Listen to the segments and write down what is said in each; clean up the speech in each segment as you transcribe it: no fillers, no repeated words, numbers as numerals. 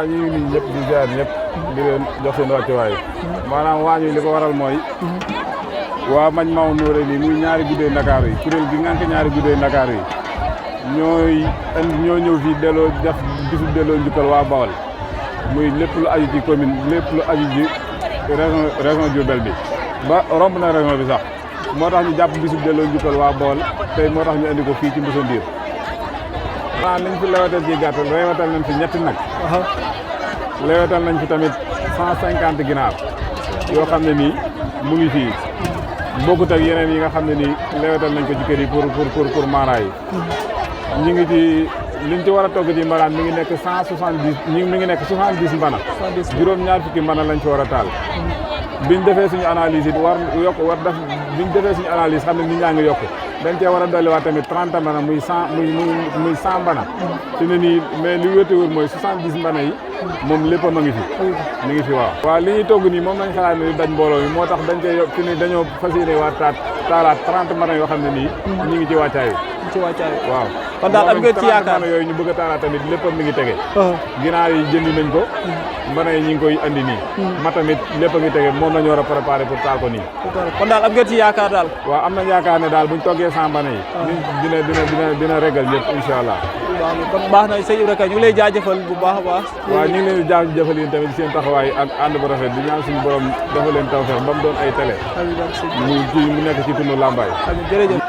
ñu ngi nii ñëpp di ziar ñëpp di leen jox seen wàccuwaay maanaam waañ wi li ko waral mooy waa Majmahun Nurayni muy ñaari guddee Ndakaaru yi kuréel gi ngànk ñaari guddee Ndakaaru yi ñoo ñëw fii delloo def bisu delloo njukkal waa Bawol muy lépp lu aju ci commune lépp lu aju ci région Diourbel bi ba romb na région bi sax moo tax ñu jàpp bisu delloo njukkal waa Bawol tey moo tax ñu andi ko fii ci Moussa Ndir. waaw liñ fi lewetal ci gàttal lewetal nañ fi ñetti nag. lewetal nañ fi tamit 150 ginaar yoo xam ne nii mu ngi fii bokkut ak yeneen yi nga xam ne nii lewetal nañ ko ci kër yi pour maara yi. ñu ngi ci liñ ci war a togg ci mbaraan mi ngi nekk 170 mi ngi nekk 70 mbana. juróom-ñaar fukki mbana lañ ci war a taal. biñ defee suñu analyse it biñ defee suñu analyse xam ne nit ñaa ngi yokk dañ cee war a dolliwaat tamit 30 mbana muy 100 mbana. fi ne nii mais li wéete wóor mooy 70 mbana yi moom lépp a ma ngi fi. mi ngi fi waaw. waaw li ñuy togg nii moom lañ xalaat ne daj mbooloo mi moo tax dañ cee yokk fi ni dañoo fas yéene waat taalaat 30 mbana yoo xam ne nii ñu ngi ci wàccaay waaw. kon daal am ngeen ci yaakaar yooyu ñu bëgg a taalaat tamit lépp mi ngi tege. ginaar yi jëndi nañ ko. mbana yi ñu ngi koy andi nii. ma tamit lépp a ngi tege moom la ñu war a préparer pour taal ko nii. kon daal am ngeen ci yaakaar daal. waaw am nañ yaakaar ne daal buñ toggee 100 mbana yi. dina régal ñëpp incha allah. waaw kon baax na sëñ Ibra Kane ñu ngi lay jaajëfal bu baax a baax. waaw ñu ngi leen di jaajëfal yéen tamit seen taxawaay ak ànd bu rafet di ñaan suñu borom dafa leen tawfeex ba mu doon ay télé. mu nekk ci tunu Lambaye. jërëjëf.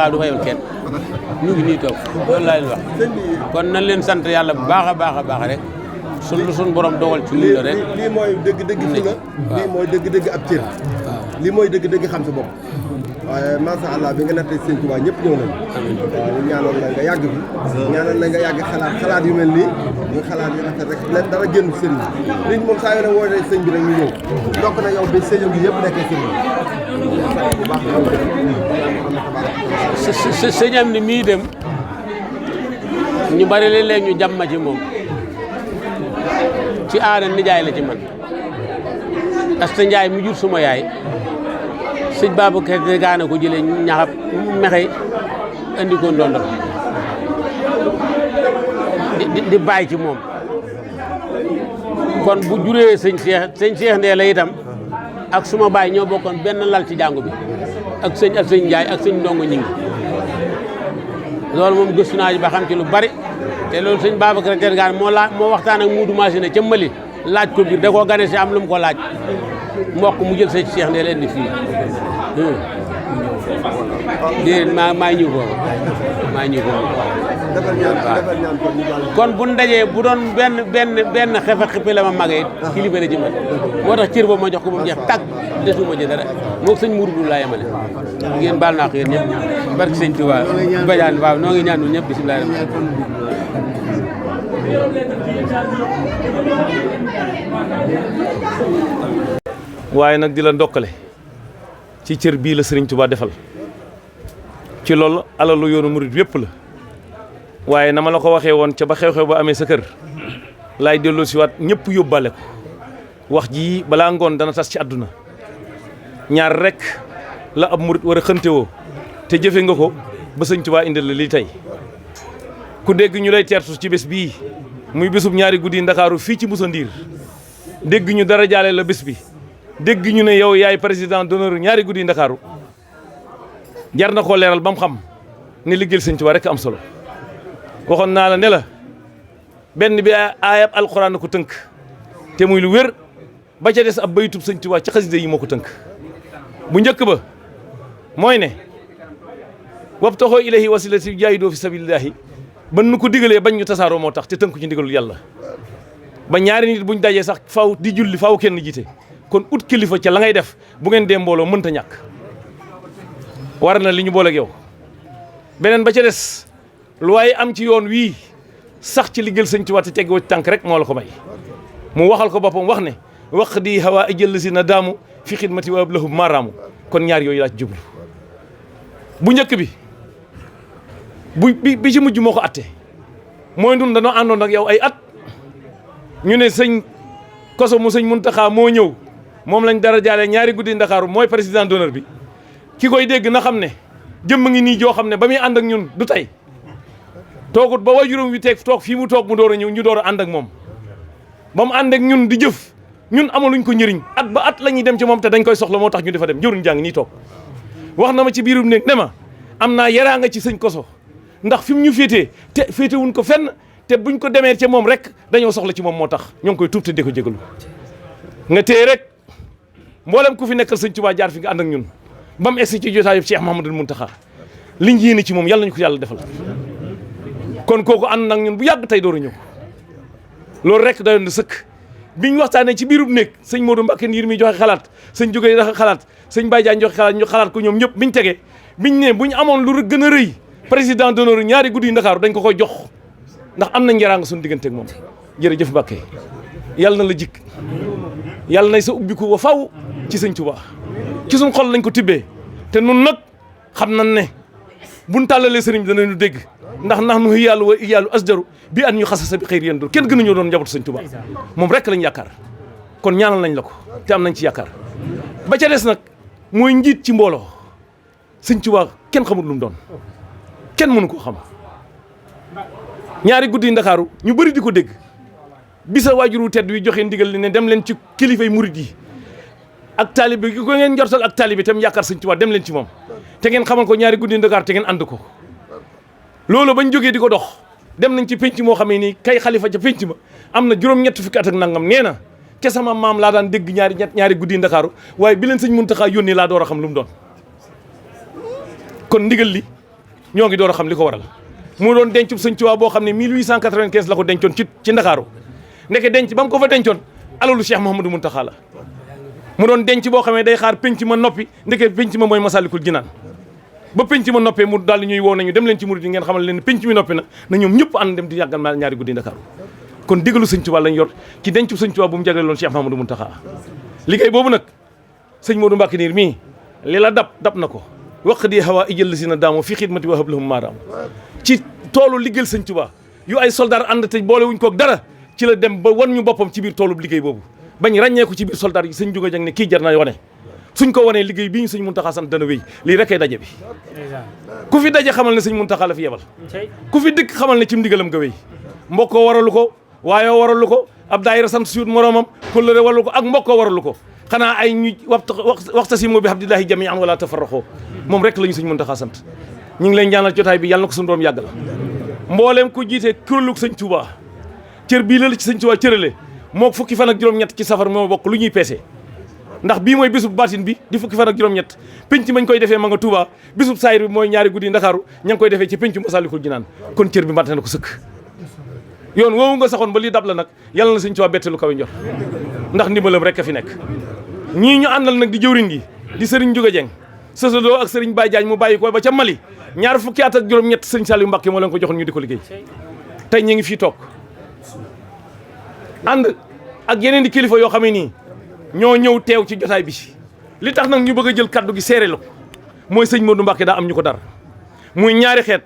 daal du fayal kenn ñu ngi nii toog loolu laa leen wax kon nañ leen sant yàlla bu baax a baax rek suñ borom dogal ci ñun la rek. lii mooy dëgg-dëgg fula lii mooy dëgg-dëgg ab cër lii mooy dëgg-dëgg xam sa bopp waaye macha allah bi nga nattee sëñ Tuubaa ñëpp ñëw nañ waaw ñu ñaanoon la nga yàgg fi ñaanoon la nga yàgg xalaat yu mel nii ñu xalaat yu rafet rek leen dara génn sëriñ bi liñ moom saa yoo ne woo sëñ bi rek ñu ñëw ndokk na yow bi sëñam bi yëpp nekkee sëriñ bu baax sëñam ni mii dem ñu bari léeg-léeg ñu jàmm ci moom ci aada nijaay la ci man Asta Njaay mi jur suma yaay sëñ Babacar gaana ko jëlee ñaxab mexey andi ko ndondol di bàyyi ci moom kon bu juree sëñ Cheikh Ndee la itam ak suma baay ñoo bokkoon benn lal ci jàngu bi ak sëñ Njaay ak sëñ ndongo ñi ngi loolu moom gëstu naa ba xam ci lu bari te loolu sëñ Babacar Gaane moo waxtaan ak Muudu Masine ca Mali laaj ko biir da koo gane si am lu mu ko laaj mbokk mu jël sëñ Cheikh Ndee leen di fii déedéet maa ñëw foofu maa ñëw foofu defal ñaan kon ñu jàll. kon bu ndajee bu doon benn xefe xippe la ma magee kilifa la ci man moo tax cër boobu ma jox ko ba mu jeex tàgg desuma ci dara moo sëñ Mourou laa yemale ngeen baal naa ko yéen ñëpp barke sëñ Touba bajaan waaw noo ngi ñaan ñëpp bisimilah waaye nag di la ndokkale ci cër bii la Sëriñ Tuubaa defal ci loolu alalu yoonu murit yépp la waaye na ma la ko waxee woon ca ba xew-xew ba amee sa kër laay delloo si waat ñëpp yóbbaale ko wax ji balaa ngoon dana tas ci àdduna ñaar rek la ab murit war a xëntewoo te jëfe nga ko ba Sëriñ Tuubaa indil la lii tey ku dégg ñu lay teertu ci bés bii muy bésub ñaari guddi Ndakaaru fii ci Moussa Ndir dégg ñu dara jaale la bés bi dégg ñu ne yow yaay président d'honneur ñaari guddi Ndakaaru jar na koo leeral ba mu xam ne liggéeyal Sëñ Tuubaa rek am solo waxoon naa la ne la benn bi aayab alxuraan ko tënk te muy lu wér ba ca des ab baytub Sëñ Tuubaa ci xasida yi moo ko tënk bu njëkk ba mooy ne wabtaxoo ilayhi wasilati jaahidoo fi sabilillahi ban nu ko digalee bañ ñu tasaaroo moo tax te tënku ci ndigalul yàlla ba ñaari nit buñ dajee sax faw di julli faw kenn jiite kon ut kilifa ca la ngay def bu ngeen dee mbooloo mënta ñàkk war na li ñu booleeg yow beneen ba ca des lu waaye am ci yoon wii sax ci liggéeyal Sëñ Tuubaa te tegoo ci tànk rek moo la ko may mu waxal ko boppam wax ne wax di hawa ijël si na daamu fi xidmati wa lahum maaraamu kon ñaar yooyu laa ci jublu bu njëkk bi ci mujj moo ko atte mooy ndun dañoo àndoon ak yow ay at ñu ne sëñ Koso mu sëñ Muntaxa moo ñëw moom lañ dara jaale ñaari guddi Ndakaaru mooy président d'honneur bi ki koy dégg na xam ne jëmm ngi nii joo xam ne ba muy ànd ak ñun du tey toogut ba waajuram wi toog fii mu toog mu door a ñëw ñu door a ànd ak moom ba mu ànd ak ñun di jëf ñun amaluñ ko njëriñ at ba at la ñuy dem ci moom te dañ koy soxla moo tax ñu di fa dem jëruñ jàng nii toog wax na ma ci biirum néeg ne ma am naa yaraa nga ci sëñ Koso ndax fi mu ñu féetee te féetewuñ ko fenn te buñ ko demee ca moom rek dañoo soxla ci moom moo tax ñoo ngi koy tuub te di ko jégalu nga téye rek mboolem ku fi nekkal Sëñ Tuubaa jaar fi nga ànd ak ñun ba mu egsi ci jotaayu Cheikh Mouhamadoul Mountakha liñ yéene ci moom yàlla nañu ko yàlla defal kon kooku ànd nag ñun bu yàgg tey door a ñëw loolu rek dayoon na sëkk biñ waxtaanee ci biirub néeg sëñ Modou Mbacké Ndiir mi joxe xalaat sëñ Jóge joxe xalaat sëñ Baye Diagne joxe xalaat ñu xalaat ko ñoom ñëpp biñ tegee biñ ne buñ amoon lu gën a rëy président d'honneur ñaari guddi Ndakaaru dañ ko koy jox ndax am na njëraanga suñu diggante ak moom jërëjëf Mbacké yàlla na la jikk yàlla nay sa ubbiku wa faw ci Sëñ Tuubaa ci suñ xol lañ ko tibbee te nun nag xam nañ ne buñ tàllalee sëriñ bi danañu dégg ndax nu yàllu wa yàllu asjaru bi an ñu xasasa bi xëyri yéen kenn gënuñoo doon njabootu Sëñ Tuubaa moom rek lañ yaakaar kon ñaanal nañ la ko te am nañ ci yaakaar ba ca des nag mooy njiit ci mbooloo Sëñ Tuubaa kenn xamul lu mu doon kenn mënu ko xam ñaari guddi Ndakaaru ñu bëri di ko dégg bisa waajuru tedd wi joxe ndigal li ne dem leen ci kilifay murid yi ak taalibe gi ko ngeen njortal ak taalibe tam yaakaar Sëñ Tuubaa dem leen ci moom te ngeen xamal ko ñaari guddi Ndakaaru te ngeen ànd ko loolu bañ jógee di ko dox dem nañ ci penc moo xamee ni kay xalifa ca penc ma am na juróom-ñett fukki at ak nangam nee na ca sama maam laa daan dégg ñaari guddi Ndakaaru waaye bi leen Sëñ Muntaxa yónnee laa door a xam lu mu doon kon ndigal li ñoo ngi door a xam li ko waral mu doon dencub Sëñ Tuubaa boo xam ne 1895 la ko dencoon ci Ndakaaru ndeke denc ba mu ko fa dencoon alalu Cheikh Mouhamadou Mountakha la mu doon denc boo xamee day xaar penc ma noppi ndeke penc ma mooy Masalikul Jinaan ba penc ma noppee mu daal ñuy woo nañu dem leen ci murid yi ngeen xamal leen penc mi noppi na ñoom ñëpp ànd dem di yàggal ma ñaari guddi Ndakaaru kon digalu Sëñ Tuubaa lañ yor ci dencub Sëñ Tuubaa bu mu jagleeloon Cheikh Mouhamadou Mountakha liggéey boobu nag sëñ Modou Mbacké Ndiir mii li la dab na ko waq di hawa ijël si na daamoo fii xidmati wa hablahum maaraam ci toolu liggéeyal Sëñ Tuubaa yu ay soldat ànd te boole wuñ koog dara ci la dem ba wan ñu boppam ci biir toolu liggéey boobu bañ ràññee ko ci biir soldat yi Sëñ Juga Jang ne kii jar na wane suñ ko wanee liggéey bii ñu Sëñ Muntaxa sant dana wéy lii rek ay daje bi ku fi daje xamal ne Sëñ Muntaxa la fi yebal ku fi dëkk xamal ne ci ndigalam nga wéy mbokkoo waralu ko waayoo waralu ko ab daayira sant suut moroomam kóllëre waralu ko ak mbokkoo waralu ko xanaa ay ñu waxtasimu bi hablillahi jami'an wala tafarraqu moom rek la ñu Sëñ Muntaxa sant ñu ngi leen ñaanal jotaay bi yàlla na ko suñu doom yàggal mbooleem ku jiite kuréelu Sëñ Tuubaa cër bii la ci Sëñ Tuubaa cërale moo fukki fan ak juróom-ñett ci safar moo bokk lu ñuy peese ndax bii mooy bisub baatin bi di fukki fan ak juróom-ñett penc mañ koy defee ma nga Touba bisub saayir bi mooy ñaari guddi Ndakaaru ña ngi koy defee ci penc Masaalikul Jinaan kon cër bi mat na ko sëkk yoon woowu nga saxoon ba lii dab la nag yàlla na Sëñ Tuubaa bette lu kawe njor ndax ndimbalam rek a fi nekk ñii ñu àndal nag di jëwriñ gi di sëriñ Juga Jeng sësadoo ak sëriñ Baye Diagne mu bàyyi ko ba ca Mali ñaar fukki at ak juróom-ñett sëriñ Saliou Mbacké moo leen ko joxoon ñu di ko liggéey tey ñu ngi fii toog ànd ak yeneen di kilifa yoo xam ne nii ñoo ñëw teew ci jotaay bi li tax nag ñu bëgg a jël kaddu gi seere la mooy sëñ Modou Mbacké daa am ñu ko dara muy ñaari xeet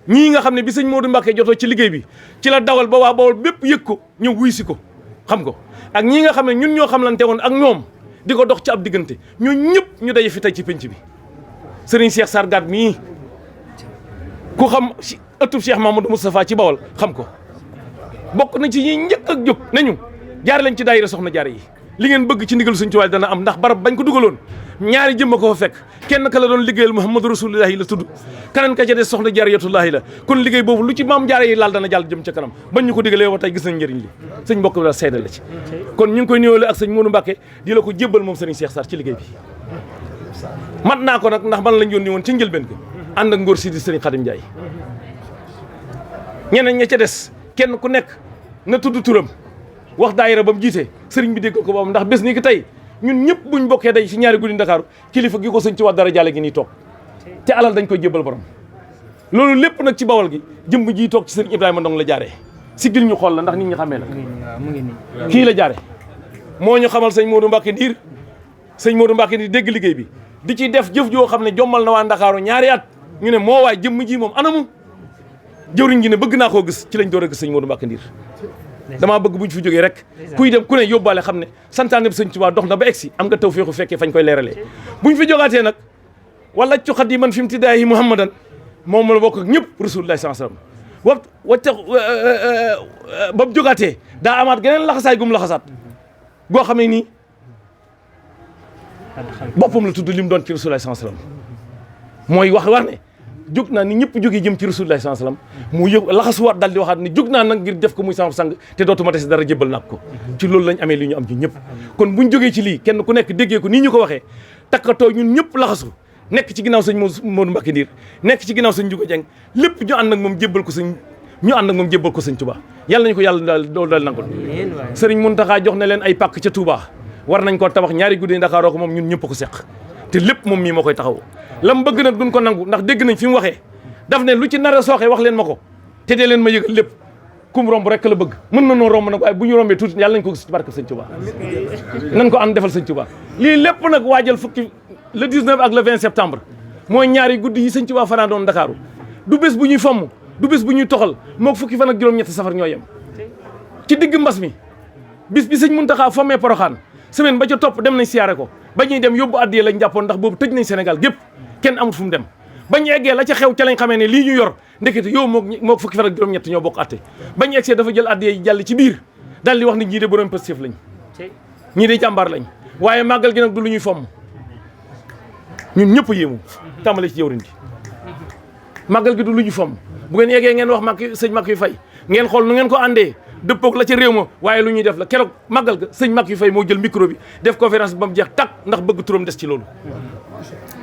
ñii nga xam ne bi sëñ Modou Mbacké jotoo ci liggéey bi ci la dawal ba waa Bawol bépp yëg ko ñëw wuy si ko xam ko ak ñii nga xam ne ñun ñoo xamlante woon ak ñoom di ko dox ci ab diggante ñoo ñëpp ñu daje fi tey ci penc bi sëriñ Cheikh Sarr Gade mii ku xam ëttub Cheikh Mamadou Moustapha ci Bawol xam ko bokk na ci ñi njëkk ak jóg nañu jaar leen ci daayira soxna jaar yi li ngeen bëgg ci ndigal Sëñ Tuubaa dana am ndax barab bañ ko dugaloon ñaari jëmma ko fa fekk kenn ka la doon liggéeyal Muhammadu Rasulullahi la tudd keneen ka ca des soxna Jaaratullaahi la kon liggéey boobu lu ci maam jaare yi laal dana jàll jëm ca kanam bañ ñu ko digalee wa tey gis nañ njëriñ li sëñ mbokk bi daal seedal la ci kon ñu ngi koy nuyoo ak sëñ Modou Mbacké di la ko jébbal moom sëriñ Cheikh Sarr ci liggéey bi mat naa ko nag ndax man lañ yónni woon ci njëlbeen ko ànd ak ngóor si di sëriñ Khadim Ndiaye ñeneen ña ca des kenn ku nekk na tudd turam wax daayira ba mu jiite sëriñ bi dégg ko boobu ndax bés ni ki tey ñun ñëpp buñ bokkee day ci ñaari guddi Ndakaaru kilifa gi ko sëñ ci wax dara jàlle gi nii toog te alal dañ koy jébbal borom loolu lépp nag ci Bawol gi jëmb ji toog ci sëriñ Ibrahima Ndong la jaaree siggil ñu xool la ndax nit ñi xamee la kii la jaare moo ñu xamal sëñ Modou Mbacké Ndiir sëñ Modou Mbacké Ndiir dégg liggéey bi di ci def jëf joo xam ne jommal na waa Ndakaaru ñaari at ñu ne moo waay jëmm ji moom anamu jëwriñ gi ne bëgg naa koo gis ci lañ door a gis sëñ Modou Mbacké Ndiir damaa bëgg buñ fi jógee rek kuy dem ku ne yóbbaale xam ne santaane bi sëñ Tuubaa dox na ba egsi am nga tawfeexu fekkee fañ koy leeralee buñ fi jógaatee nag wala cu xat yi man fi mu tidaayi muhammadan moom la bokk ak ñëpp rasulullah sallallahu alayhi wasallam wacca ba mu jógaatee daa amaat geneen laxasaay gum laxasaat goo xam ne nii boppam la tudd li mu doon ci rasulullah sallallahu alayhi wasallam mooy wax ne jóg naa ni ñëpp jógee jëm ci rasulullah sallallahu alayhi wasallam mu yëg laxasuwaat dal di waxaat ni jóg naa nag ngir def ko muy sama sang te dootuma des dara jébbal naa ko ci loolu lañ amee li ñu am ci ñëpp kon buñ jógee ci lii kenn ku nekk déggee ko nii ñu ko waxee takkatoo ñun ñëpp laxasu nekk ci ginnaaw sëñ Modou Mbacké Ndiir nekk ci ginnaaw sëñ Juga Jeng lépp ñu ànd ak moom jébbal ko sëñ ñu ànd ak moom jébbal ko sëñ Touba yàlla nañu ko yàlla loolu daal nangul sëriñ Mountakha jox na leen ay pàkk ca Touba war nañ koo tabax ñaari guddi Ndakaaroo ko moom ñun ñëpp ko seq te lépp moom mii moo koy taxaw lam bëgg nag duñ ko nangu ndax dégg nañ fi mu waxee daf ne lu ci nar a sooxee wax leen ma ko te dee leen ma yëgal lépp kum romb rek la bëgg mën na noo romb nag waaye bu ñu rombee tuuti yàlla nañ ko gis ci barke sëñ Touba nañ ko ànd defal sëñ Touba lii lépp nag waajal fukki le 19 ak le 20 septembre mooy ñaari guddi yi sëñ Touba fanaan doon Ndakaaru du bés bu ñuy fomm du bés bu ñuy toxal moo fukki fan ak juróom-ñetti safar ñoo yem ci digg mbas mi bis bi sëñ Mountakha fommee Poroxaan semaine ba ca topp dem nañ siyaare ko ba ñuy dem yóbbu addiya lañ jàppoon ndax boobu tëj nañ Sénégal gépp kenn amut fu mu dem bañ eggee la ca xew ca lañ xamee ne lii ñu yor ndekete yow moo fukki fan ak juróom-ñett ñoo bokk atte bañ egsee dafa jël addiya yi jàll ci biir daal di wax ni ñii de borom Pastef lañ ñii de jàmbaar lañ waaye màggal gi nag du lu ñuy fomm ñun ñëpp yéemu tàmbale ci jëwriñ gi màggal gi du lu ñuy fomm bu ngeen yeggee ngeen wax Macky sëñ Macky Faye ngeen xool nu ngeen ko àndee dëppoog la ca réew ma waaye lu ñuy def la keroog màggal ga sëñ Macky Faye moo jël micro bi def conférence bi ba mu jeex tàkk ndax bëgg turam des ci loolu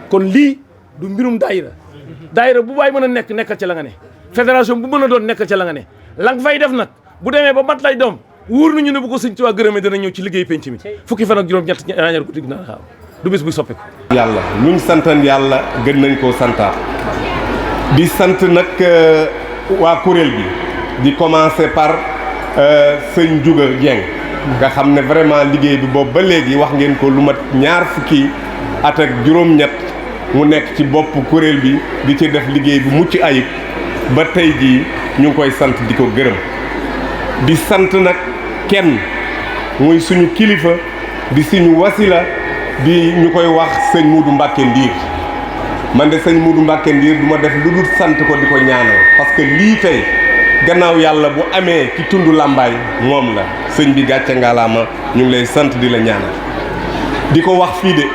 kon lii du mbirum daayira bu baay mën a nekk nekkal ca la nga ne fédération bu mën a doon nekkal ca la nga ne la nga fay def nag bu demee ba mat lay doom wóor nañu ne bu ko sëñ Tuubaa gërëmee dana ñëw ci liggéey penc mi fukki fan ak juróom-ñett ñaar guddi gi xaaw du bés buy soppiku yàlla luñ santan yàlla gën nañ koo santaat di sant nag waa kuréel bi di commencer par sëñ Juga Jeng nga xam ne vraiment liggéey bi boobu ba léegi wax ngeen ko lu mat ñaar fukki at ak juróom-ñett mu nekk ci bopp kuréel bi di ci def liggéey bu mucc ayib ba tey jii ñu ngi koy sant di ko gërëm di sant nag kenn muy suñu kilifa di suñu wasila di ñu koy wax sëñ Modou Mbacké Ndiir man de sëñ Modou Mbacké Ndiir du ma def lu dul sant ko di ko ñaanal parce que lii tey gannaaw yàlla bu amee ci tundu làmbaay moom la sëñ bi gàcce ngalaama ñu ngi lay sant di la ñaanal di ko wax fii de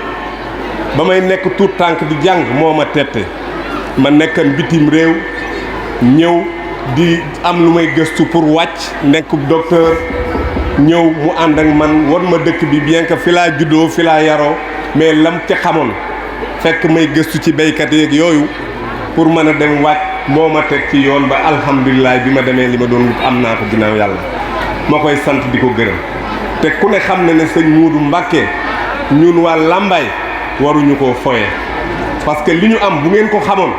ba may nekk tuut tànk di jàng moo ma tette ma nekkan bitim réew ñëw di am lu may gëstu pour wàcc nekk docteur ñëw mu ànd ak man won ma dëkk bi bien que fi laa juddoo fi laa yaroo mais lam ca xamoon fekk may gëstu ci béykat yeeg yooyu pour mën a dem wàcc moo ma teg ci yoon ba alhamdulilah bi ma demee li ma doon wut am naa ko ginnaaw yàlla ma koy sant di ko gërëm te ku ne xam na ne sëñ Muudu Mbàkke ñun waa Lambaye waruñu koo foye parce que li ñu am bu ngeen ko xamoon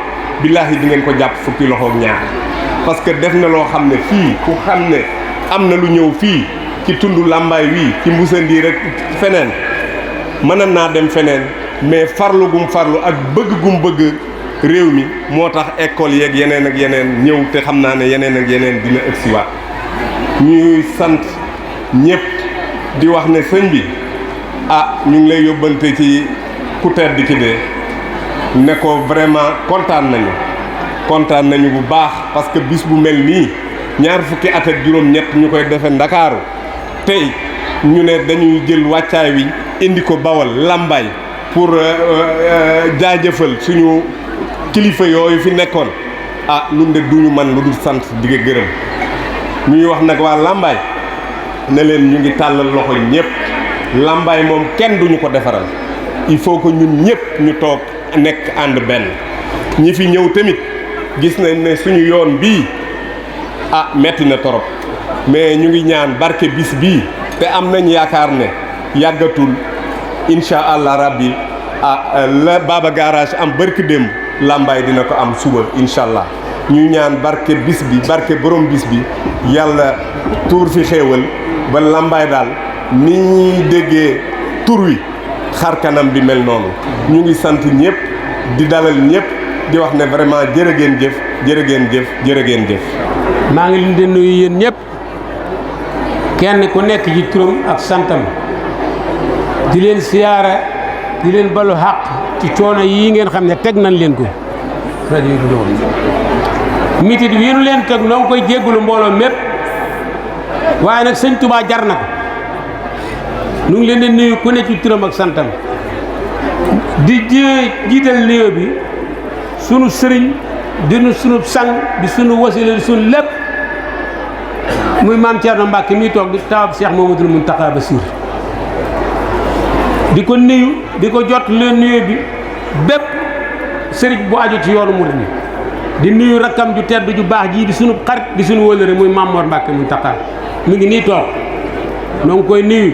billaahi di ngeen ko jàpp fukki loxoog ñaar parce que def na loo xam ne fii ku xam ne am na lu ñëw fii ci tundu Lambaye wii ci Mbusandi rek feneen mën naa dem feneen mais farlu gum farlu ak bëgg gum bëgg réew mi moo tax école yeeg yeneen ak yeneen ñëw te xam naa ne yeneen ak yeneen dina ëgsiwaat ñuy sant ñëpp di wax ne sëñ bi ñu ngi lay yóbbante ci ku tedd ki de ne ko vraiment kontaan nañu bu baax parce que bis bu mel nii ñaar fukki at ak juróom-ñett ñu koy defe Ndakaaru tey ñu ne dañuy jël wàccaay wi indi ko Bawol Lambaye pour jaajëfal suñu kilifa yooyu fi nekkoon nun de duñu man lu dul sant di nga gërëm ñuy wax nag waa Lambaye ne leen ñu ngi tàllal loxo ñëpp Lambaye moom kenn duñu ko defaral il faut que ñun ñëpp ñu toog nekk ànd benn ñi fi ñëw tamit gis nañ ne suñu yoon bii metti na torop mais ñu ngi ñaan barke bis bii te am nañ yaakaar ne yàggatul incha allah rabbi la Baba Garage am barke démb Lambaye dina ko am suba incha allah ñu ñaan barke bis bi barke borom bis bi yàlla tuur fi xéewal ba Lambaye daal ni ñuy déggee tur wi xar kanam bi mel noonu ñu ngi sant ñëpp di dalal ñëpp di wax ne vraiment jërë ngeen jëf jërë ngeen jëf jërë ngeen jëf. maa ngi leen di nuyu yéen ñëpp kenn ku nekk ci turam ak santam di leen siyaara di leen balu xàq ci coono yii ngeen xam ne teg nañ leen ko rajo yi du doon mitit wii nu leen teg noo ngi koy jéggalu mbooloo mépp waaye nag sëñ Touba jar na ko nu ngi leen di nuyu ku ne ci turam ak santam di jiital nuyoo bi sunu sëriñ di sunu sang di sunu wasila di sunu lépp muy maam Thierno Mbacke mi toog di tawab Cheikh Mamadou Mountakha Bassir di ko nuyu di ko jot leen nuyoo bi bépp sëriñ bu aju ci yoonu murid ni di nuyu rakkam ju tedd ju baax jii di sunu xarit di sunu wëlëre muy Maam Mor Mbacke Mountakha mi ngi nii toog noo ngi koy nuyu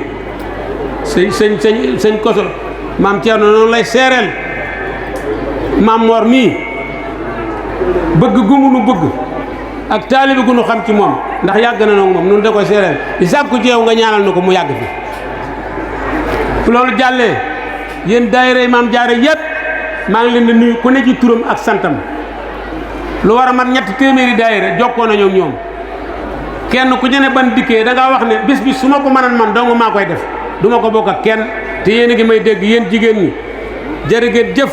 sëñ Koso maam Thierno noonu lay seereel Maam Mor mii bëgg gu mu nu bëgg ak taalibe gu nu xam ci moom ndax yàgg na noonu moom noonu da koy seereel di sàkku ci yow nga ñaanal na ko mu yàgg fi loolu jàllee yéen daayira Maam Jaara yëpp maa ngi leen di nuyu ku ne ci turam ak santam lu war a man ñetti téeméeri daayira jokkoo nañu ak ñoom kenn ku ci ne ban dikkee da ngaa wax ne bis bi su ma ko mënan man dong maa koy def du ma ko bokk ak kenn te yéen a ngi may dégg yéen jigéen ñi jërë ngeen jëf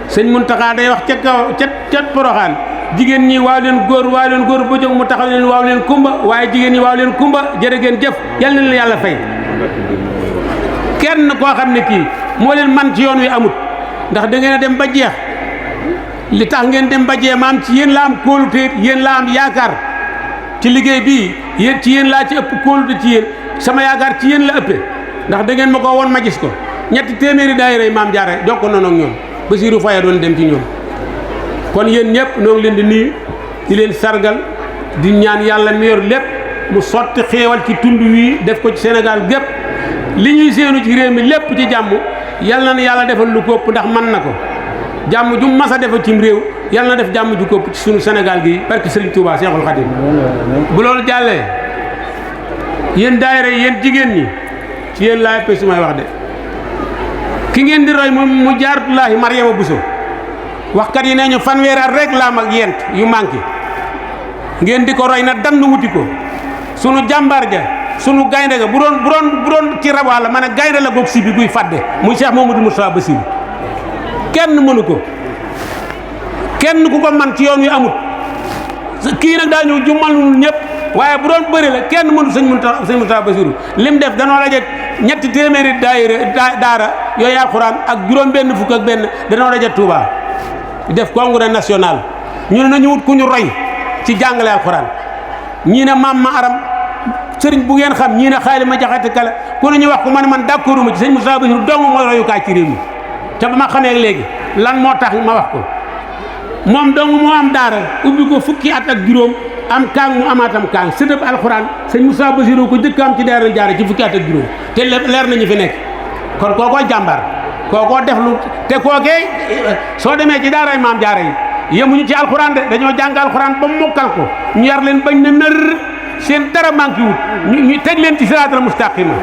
sëñ Muntaxa day wax ca kaw ca Poroxaan jigéen ñi waaw leen góor ba jóg mu taxaw leen waaw leen kumba waaye jigéen ñi waaw leen kumba jërë ngeen jëf yal na leen yàlla fay kenn koo xam ne kii moo leen man ci yoon wi amut ndax da ngeen a dem ba jeex li tax ngeen dem ba jeex maam ci yéen la am kóolute yéen la am yaakaar ci liggéey bii yéen ci yéen laa ci ëpp kóolute ci yéen sama yaakaar ci yéen la ëppee ndax da ngeen ma ko woon ma gis ko ñetti téeméeri daayira yi Maam Jaara jokko noonu ak ñoom Basiiru Faye doon dem ci ñoom kon yéen ñëpp noo ngi leen di nuyu di leen sargal di ñaan yàlla mi yor lépp mu sotti xéewal ci tund wii def ko ci Sénégal gépp li ñuy séenu ci réew mi lépp ci jàmm yàlla na yàlla defal lu ko ëpp ndax mën na ko jàmm ju mas a defa cim réew yàlla na def jàmm ju ko ëpp ci sunu Sénégal gi barke Serigne Touba Cheikhoul Khadim bu loolu jàllee yéen daayira yéen jigéen ñi ci yéen laa ëppee su may wax de ki ngeen di roy mu Jaaratullaahi Mariama Bousso waxkat yi nee ñu fanweeri at rek laa mag yent yu manqué ngeen di ko roy na dann wuti ko sunu jàmbaar ja sunu gaynde ga bu doon ci rabaala ma ne gaynde la goog si bi guy fàdde muy Cheikh Mamadou Moustapha Bassirou kenn mënu ko kenn ku ko man ci yoon wi amut kii nag daa ñëw jummal nu ñëpp waaye bu doon bëri la kenn mënu sëñ Moustapha Bassirou lim def danoo daje ñetti téeméeri daara yooyu alxuraan ak juróom benn fukk ak benn danoo daje Touba def congrès national ñu ne nañu wut ku ñu roy ci jàngale alxuraan ñii ne maam ma aram sëriñ bu ngeen xam ñii ne xaali ma jaxate kala ku ne ñu wax ko man d'accordu ma ci sëñ Moussa Bassirou dong mooy royukaay ci réew mi te ba ma xamee léegi lan moo tax ma wax ko moom dong moo am daara ubbi ko fukki at ak juróom am kaang mu amaatam kaang sëtëb alxuraan sëñ Moussa Bassirou ko jëkk am ci daara jaare ci fukki at ak juróom te leer nañu fi nekk kon kookoo jàmbaar kookoo def lu te kookee soo demee ci daaray maam jaare yi yemuñu ci alxuraan de dañoo jàng alxuraan ba mokkal ko ñu yar leen bañ na nër seen dara manqué wut ñu teg leen ci siraatal mustaqima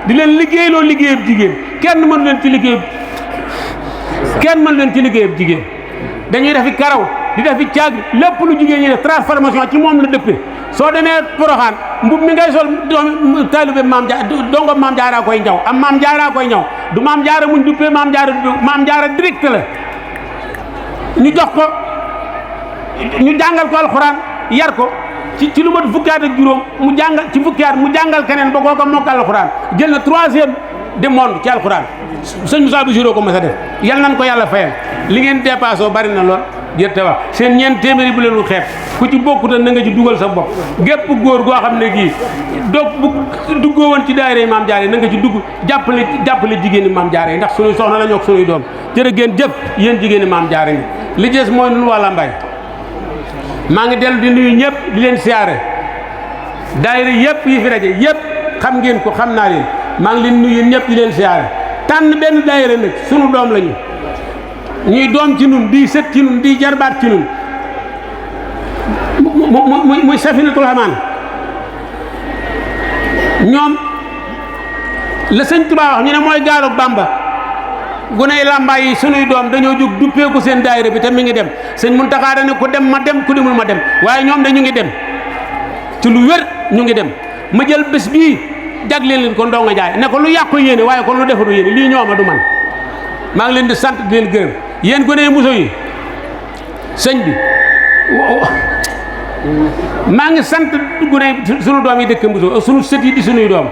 di leen liggéeyloo liggéeyub jigéen kenn mënu leen ci liggéeyub jigéen dañuy defi karaw di defi caag lépp lu jigéen ñi def transformation ci moom la dëppee soo demee Poroxaan mbub mi ngay sol doom taalibe maam Jaara dongo maam Jaara koy ñaw am maam Jaara koy ñaw du maam Jaara muñ duppee maam Jaara direct la ñu jox ko ñu jàngal ko alxuraan yar ko ci lu mat fukki at ak juróom mu jàngal ci fukki at mu jàngal keneen ba kooka mokkal alxuraan jël na 3e du monde ci alxuraan sëñ Moussa Bassirou ko mas a def yal nañ ko yàlla fayal li ngeen dépassé bari na lool jërte wax seen ñeent téeméeri bu leen xeeb ku ci bokkuta na nga ci dugal sa bopp gépp góor goo xam ne gii bu duggoo woon ci daayira maam Jaara na nga ci dugg jàppale jigéeni maam Jaara yi ndax sunuy soxna la ñoo ak sunuy doom jërë ngeen jëf yéen jigéeni maam Jaara yi li des mooy nun waa Lambaye maa ngi dellu di nuyu ñëpp di leen siyaare daayira yëpp yi fi rajo yëpp xam ngeen ko xam naa leen maa ngi leen nuyu ñëpp di leen siyaare tànn benn daayira nag sunu doom lañu ñuy doom ci nun di sët ci nun di jarbaat ci nun muy Safinatul Amaan ñoom la sëñ Tuubaa wax ñu ne mooy gaalu Bamba guney Lambaay yi sunuy doom dañoo jóg duppeeku seen daayira bi te mi ngi dem sëñ Muntaxa dane ku dem ma dem ku demul ma dem waaye ñoom de ñu ngi dem ci lu wér ñu ngi dem ma jël bés bii jagleel leen ko Ndonga Njaay ne ko lu yàqu yéene waaye kon lu defaru yéene lii ñooma du man maa ngi leen di sant di leen gërëm yéen guney Mbuso yi sëñ bi maa ngi sant guney sunu doom yi dëkk Mbuso sunu sët yi di sunuy doom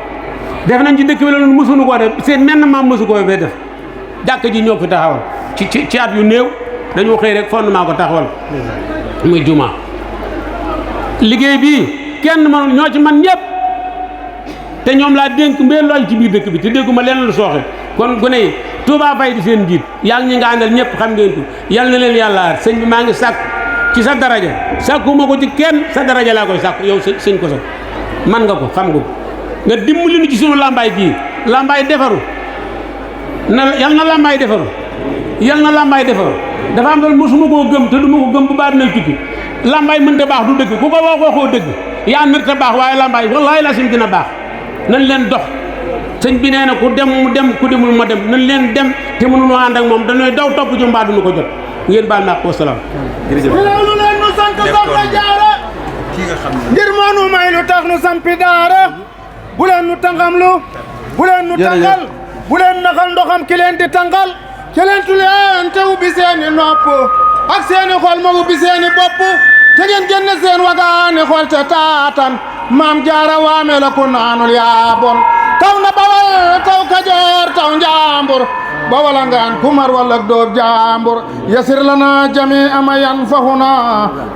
def nañ ci dëkk bi loolu mësuñu koo def seen menn maam mësu koo fee def jàkk ji ñoo fi taxawal ci at yu néew dañoo xëy rek fondement ko taxawal muy juma liggéey bii kenn mënul ñoo ci man ñëpp te ñoom laa dénk mbir lool ci biir dëkk bi te dégguma leen lu sooxe kon gone yi Touba Faye di seen njiit yàlla ñi nga àndal ñëpp xam ngeen ko yàlla na leen yàlla aar sëñ bi maa ngi sàkk ci sa daraja sàkkuma ko ci kenn sa daraja laa koy sàkk yow sëñ ko sax man nga ko xam nga ko nga dimbali nu ci sunu Lambaay gii Lambaay defaru yal na Lambaay defaru yal na Lambaay defaru dafa am loolu mosuma koo gëm te du ma ko gëm bu baax nay tukki Lambaay mënta baax du dëgg ku ko waxoo dëgg yaa mënta baax waaye Lambaay wallaahi la sim dina baax nañ leen dox sëñ bi nee na ku dem mu dem ku demul ma dem nañ leen dem te mënuñoo ànd ak moom dañooy daw topp ci mbaa duñu ko jot ngeen baal ma wasalaam. jërëjëf lu leen nu sant Soxna Jaara ngir moo nu may lu tax nu sampi daara bu leen nu tàngamlu bu leen nu tàngal bu leen naxal ndoxam ki leen di tàngal kelentu leen te ubbi seeni nopp ak seeni xol ma ubbi seeni bopp te ngeen génne seen wagaani xol te taatan maam Jaara waame la ku naanul yaa bon taw na Bawal taw Kajoor taw Njaambur Bawal ngaan kumar wala doob Jaambur yasir lana jami ama yanfahuna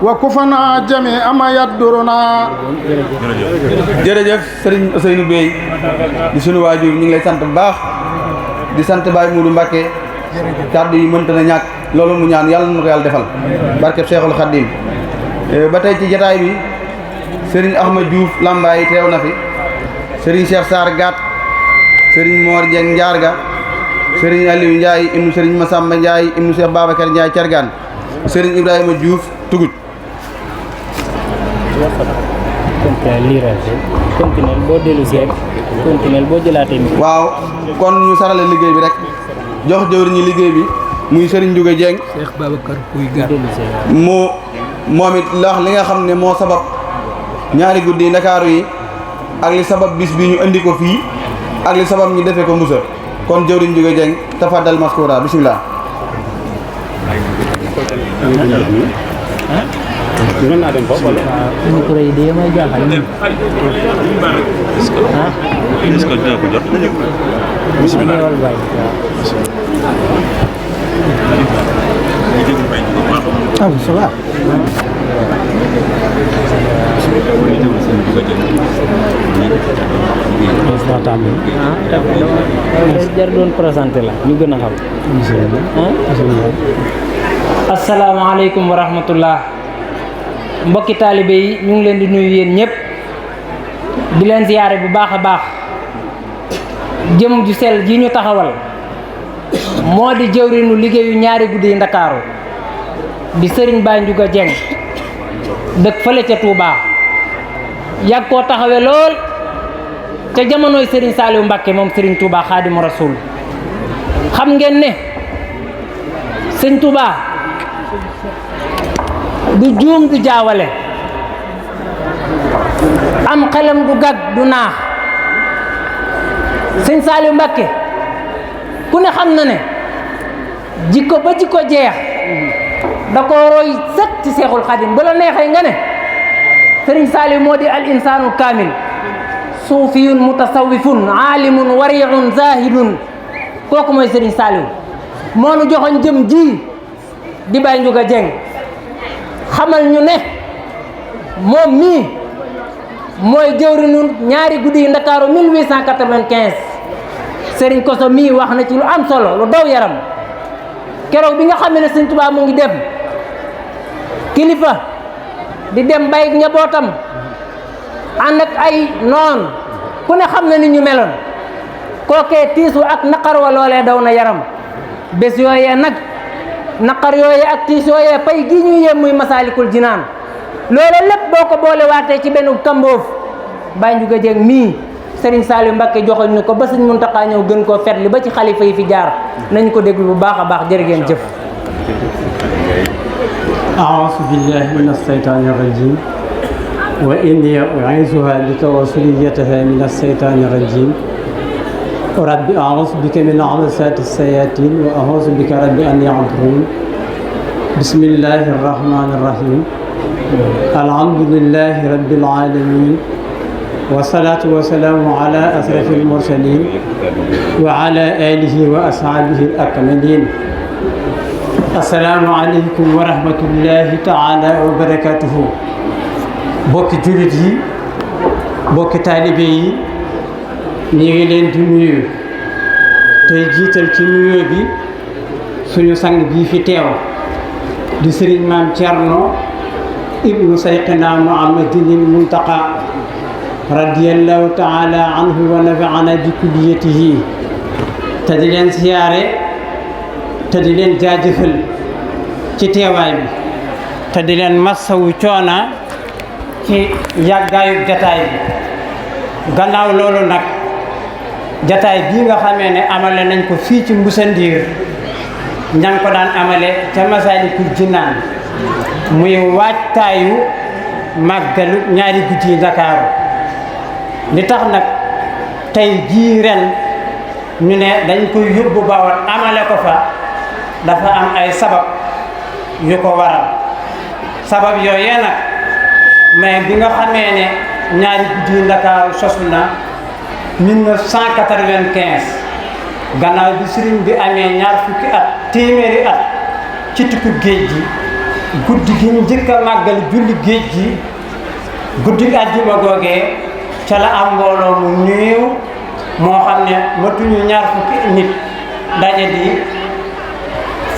wa kufana jami ama yadduruna. jërëjëf Serigne Ousseynou Bey di sunu waajur ñu ngi lay sant bu baax di sant Baye Moudou Mbacké kàddu yi mënta na ñàkk loolu mu ñaan yàlla na ko yàlla defal barkeb Cheikhul Khadim ba tey ci jataay bi Serigne Ahmad Diouf Lambaay teew na fi Serigne Cheikh Sarr Gat Serigne Mor Dieng Ndiarga Serigne Aliou Ndiaye ibnu Serigne Massamba Ndiaye ibnu Cheikh Babacar Ndiaye Thiergane Serigne Ibrahima Diouf Tugut. continuel boo dellu si rek continuel boo jëlaatee mi. waaw kon ñu sarale liggéey bi rek jox jëwriñ ñi liggéey bi muy Serigne Ndiouga Dieng Cheikh Babacar Pouy Gat moom it lax li nga xam ne moo sabab ñaari guddi Ndakaaru yi ak li sabab bis bi ñu indi ko fii ak li sabab ñu defee ko Mbusa kon jëwriñ Ndiouga Dieng tafaddal maskura bismillah. mën naa dem foofu wala. micro yi de may jaaxal. est-ce que dina ko jot. bismillah. ah ça va. jar doon présenté la ñu gën a xam. asalaamaaleykum wa rahmatullah mbokki taalibe yi ñu ngi leen di nuyu yéen ñëpp di leen ziyaare bu baax a baax jëm ju sell ji ñu taxawal moo di jëwriñu liggéeyu ñaari guddi yi Ndakaaru di Serigne Baye Ndiouga Dieng dëkk fële ca Touba yàgg koo taxawe lool ca jamonoy Serigne Saliou Mbacké moom Serigne Touba Xaadimu Rasuul xam ngeen ne Serigne Touba du juum du jaawale am xelam du gag du naax Serigne Saliou Mbacké ku ne xam na ne jikko ba jikko jeex da ko roy sët ci Seexul Xadim ba la neexee nga ne Serigne Saliou moo di al insaanu kaamil suufiyun mutasawwifun aalimun wariun zahidun kooku mooy Serigne Saliou moo nu joxoon jëm ji di Baye Ndiouga Dieng xamal ñu ne moom mii mooy jëwriñu ñaari guddi yi Ndakaaru 1895 Serigne Kosso mii wax na ci lu am solo lu daw yaram keroog bi nga xam ne Serigne Touba mu ngi dem kilifa di dem bay njabootam ànd ak ay noon ku ne xam na ni ñu meloon kookee tiisu ak naqar wa loolee daw na yaram bés yooyee nag naqar yooyee ak tiis yooyee pay gi ñuy yem muy Masaalikul Jinaan loole lépp boo ko boole waatee ci benn kamboof Baye Ndiouga Dieng mii Serigne Saliou Mbacké joxoñ ñu ko ba Serigne Mountakha ñëw gën koo fetli ba ci xalifa yi fi jaar nañ ko déglu bu baax a baax jërë ngeen jëf. أعوذ بالله من الشيطان الرجيم وإني أعيذها بك وذريتها من الشيطان الرجيم رب أعوذ بك من همزات الشياطين وأعوذ بك رب أن يحضرون بسم الله الرحمن الرحيم الحمد لله رب العالمين والصلاة والسلام على أشرف المرسلين وعلى آله وأصحابه الأكملين asalaamaaleykum wa rahmatullahi taala wa barakatuhu bokki jullit yi bokki taalibe yi ñu ngi leen di nuyu tey jiital ci nuyoo bi suñu sang bii fi teew di sëriñ maam Thierno ibnu sayqina Muhammadinil Muntaqa radiyallahu taala anhu wa nafaana bi kulliyatihi te di leen siyaare te di leen jaajëfal ci teewaay bi te di leen massawu coona ci yàggaayu jataay bi gannaaw loolu nag jataay bii nga xamee ne amale nañ ko fii ci Mbusandiir ña ngi ko daan amale ca Masaalikul Jinaan muy waajtaayu màggalu ñaari guddi yi Ndakaaru li tax nag tey jii ren ñu ne dañ koy yóbbu Bawol amale ko fa dafa am ay sabab yu ko waral sabab yooyee nag mais bi nga xamee ne ñaari guddi yi Ndakaaru sosu na 1995 gannaaw bi sëriñ bi amee ñaar fukki at téeméeri at ci tukku géej gi guddi gi ñu njëkk a màggal julli géej gi guddi àjjuma googee ca la am mbooloo mu néew moo xam ne matuñu ñaar fukki nit daje di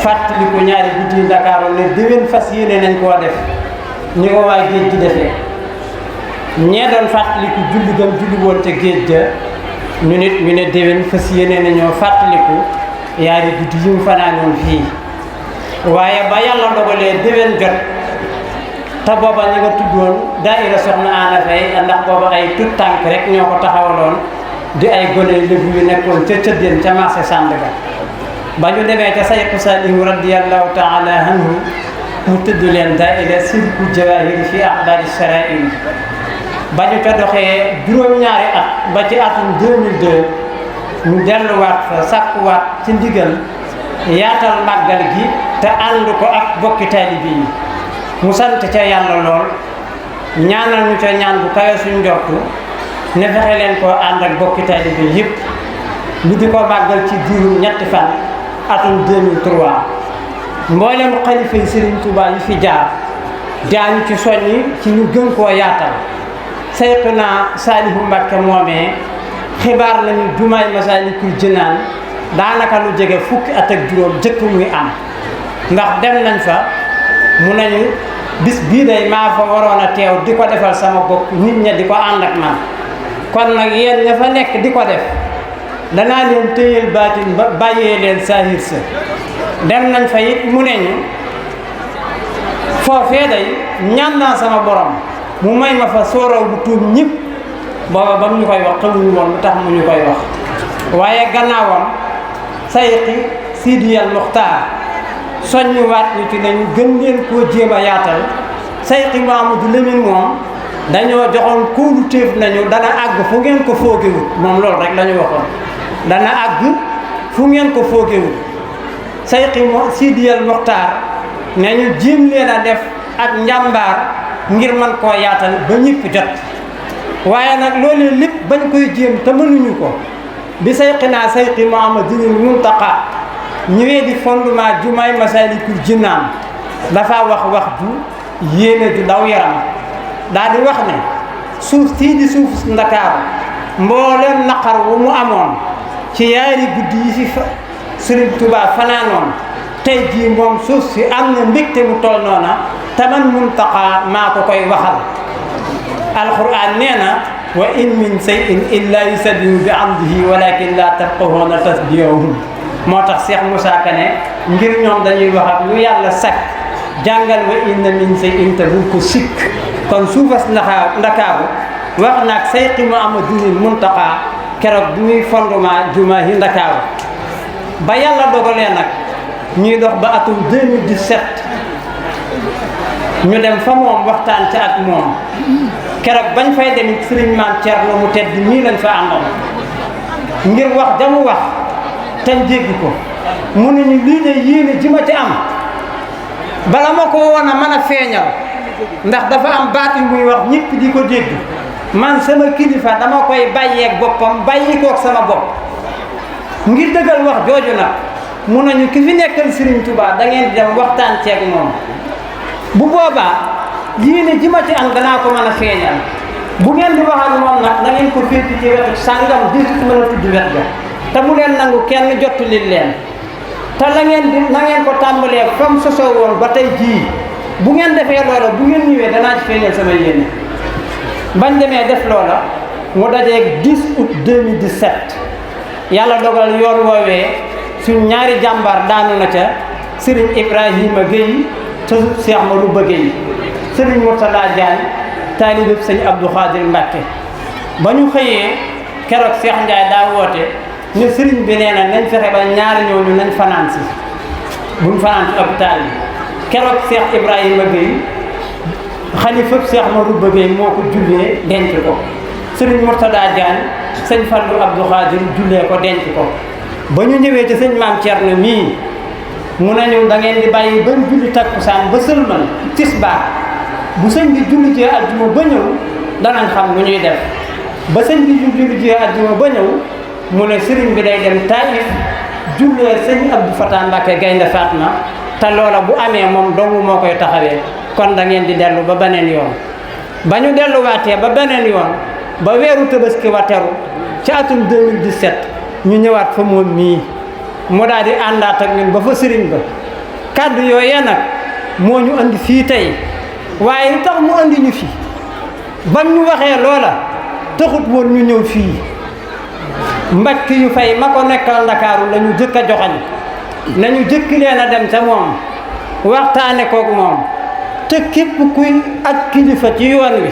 fàttaliku ñaari guddi yi Ndakaaru ne déwén fas yéene nañ koo def ni ko waa géej gi defee ñee doon fàttaliku julli gam julli woon ca géej ga ñu nit ñu ne déwén fas yéene nañoo fàttaliku ñaari guddi yi mu fanaanoon fii waaye ba yàlla dogalee déwén jot te booba ñi nga tuddoon daayira Soxna Ana Fay ndax booba ay tut tànk rek ñoo ko taxawaloon di ay gone lébu yu nekkoon ca Cëddeen ca marché Sandaga ba ñu demee ca Sayxu Saalihu radiyallahu taala anhu mu tudd leen daayira Sirku Jawaahiri fi Axbaari Sharaa'ir ba ñu ca doxee juróom-ñaari at ba ci atum 2002 ñu delluwaat fa sàkkuwaat ci ndigal yaatal màggal gi te ànd ko ak bokki taalibe yi mu sant ca yàlla lool ñaanal ñu ca ñaan bu kawe suñ njortu ne fexe leen koo ànd ak bokki taalibe yëpp ñu di ko màggal ci diiru ñetti fan atum 2003 mboolem xalifa yi Serigne Touba yi fi jaar daañu ci soññi ci ñu gën koo yaatal Sayxuna Saalihu Mbàkke moomee xibaar nañu jumaay Masaalikul Jinaan daanaka lu jege fukki at ak juróom jëkk muy am ndax dem nañ fa mu nañu bis bii day maa fa waroon a teew di ko defal sama bopp nit ña di ko ànd ak man kon nag yéen ña fa nekk di ko def danaa leen téyel baatin ba bàyyee leen saahir sa dem nañ fa it mu ne ñu foofee day ñaan naa sama borom mu may ma fa sooraw bu tuub ñëpp booba ba mu ñu koy wax xamuñu woon lu tax mu ñu koy wax waaye gannaawam sayxi Sidiyal Muxtaar soññuwaat ñu ci nañu gën leen koo jéem a yaatal sayxi Mamadou Lamine moom dañoo joxoon kóolu téef nañu dana àgg fu ngeen ko foogewut moom loolu rek la ñu waxoon dana àgg fu ngeen ko foogewut sayxi Sidiyal Muxtaar ne ñu jéem leen a def ak njàmbaar ngir man koo yaatal ba ñëpp jot waaye nag loolee lépp bañ koy jéem te mënuñu ko bi sayxinaa sayxi Muhammadul Muntaqa ñëwee di fondement jumaay Masaalikul Jinaan dafa wax ju yéene ju daw yaram daal di wax ne suuf sii di suuf Ndakaaru mbooleem naqar wu mu amoon ci yaari guddi yi fi Sëriñ Tuubaa fanaanoon tey jii moom suuf si am na mbégte mu toll noona te man Muntaqa maa ko koy waxal alquran nee na wa in min shay'in illa yusabbihu bi hamdihi walakin la tafqahuna tasbihahum moo tax Cheikh Moussa Kane ngir ñoom dañuy wax ak lu yàlla sakk jàngal wa inna min shay'in te bul ko sikk kon suufas Ndakaaru wax naag sayxi Muhammadul Muntaqa keroog bi muy fondement jumaa yi Ndakaaru ba yàlla dogalee nag ñuy dox ba atum 2017 ñu dem fa moom waxtaan ca ak moom keroog bañ fay dem sëriñ Maam Cerno mu tedd nii lañ fa àndoon ngir wax jamu wax te dégg ko mu ne ñu lii de yéene ji ma ci am bala ma ko woon a mën a feeñal ndax dafa am baat yu muy wax ñëpp di ko dégg man sama kilifa dama koy bàyyeeg boppam bàyyi koog sama bopp ngir dëggal wax jooju nag mun nañu ki fi nekkal Serigne Touba da ngeen di dem waxtaan ceeg moom bu boobaa yéene ji ma ci am danaa ko mën a feeñal bu ngeen di wax ak moom nag da ngeen ko féeti ci wetu sàngam di mën a tudd wet ga te bu leen nangu kenn jottali leen te la ngeen di na ngeen ko tàmbalee comme sosoo woon ba tey jii bu ngeen defee loola bu ngeen ñëwee danaa ci feeñal sama yéene bañ demee def loola mu dajeeg 10 août 2017 yàlla dogal yoon woowee suñ ñaari jàmbaar daanu na ca Serigne Ibrahima Gueye te Cheikh Malouba Gueye Serigne Mourtada Diagne taalibeb sëñ Abdou Khadir Mbacke ba ñu xëyee keroog Cheikh Ndiaye daa woote ne Serigne bi nee na nañ fexe ba ñaari ñooñu nañ fanaan si buñ fanaan ci hôpital yi keroog Cheikh Ibrahima Gueye xalifab Cheikh Malouba Gueye moo ko jullee denc ko Serigne Mourtada Diagne sëñ Fallou Abdou Khadir jullee ko denc ko ba ñu ñëwee ci sëñ Maam Thierno mii mu nañu da ngeen di bàyyi ba julli takkusaan ba sëlmal tisbaar bu sëñ bi julli ci àjjuma ba ñëw danañ xam lu ñuy def ba sëñ bi julli ci àjjuma ba ñëw mu ne sëriñ bi day dem Taïf jullee sëñ Abdou Fatah Mbacke Gaynde Fatma te loola bu amee moom dong moo koy taxawee kon da ngeen di dellu ba beneen yoon ba ñu delluwaatee ba beneen yoon ba weeru Tabaski wa teru ci atum 2017 ñu ñëwaat fa moom mii mu daal di àndaat ak ñun ba fa sëriñ ba kàddu yooyee nag moo ñu andi fii tey waaye li tax mu andi ñu fi bam ñu waxee loola taxut woon ñu ñëw fii mbakki yu fay ma ko nekkal Ndakaaru la ñu jëkk a joxañ nañu jëkk leen a dem ca moom waxtaane koog moom te képp kuy ak kilifa ci yoon wi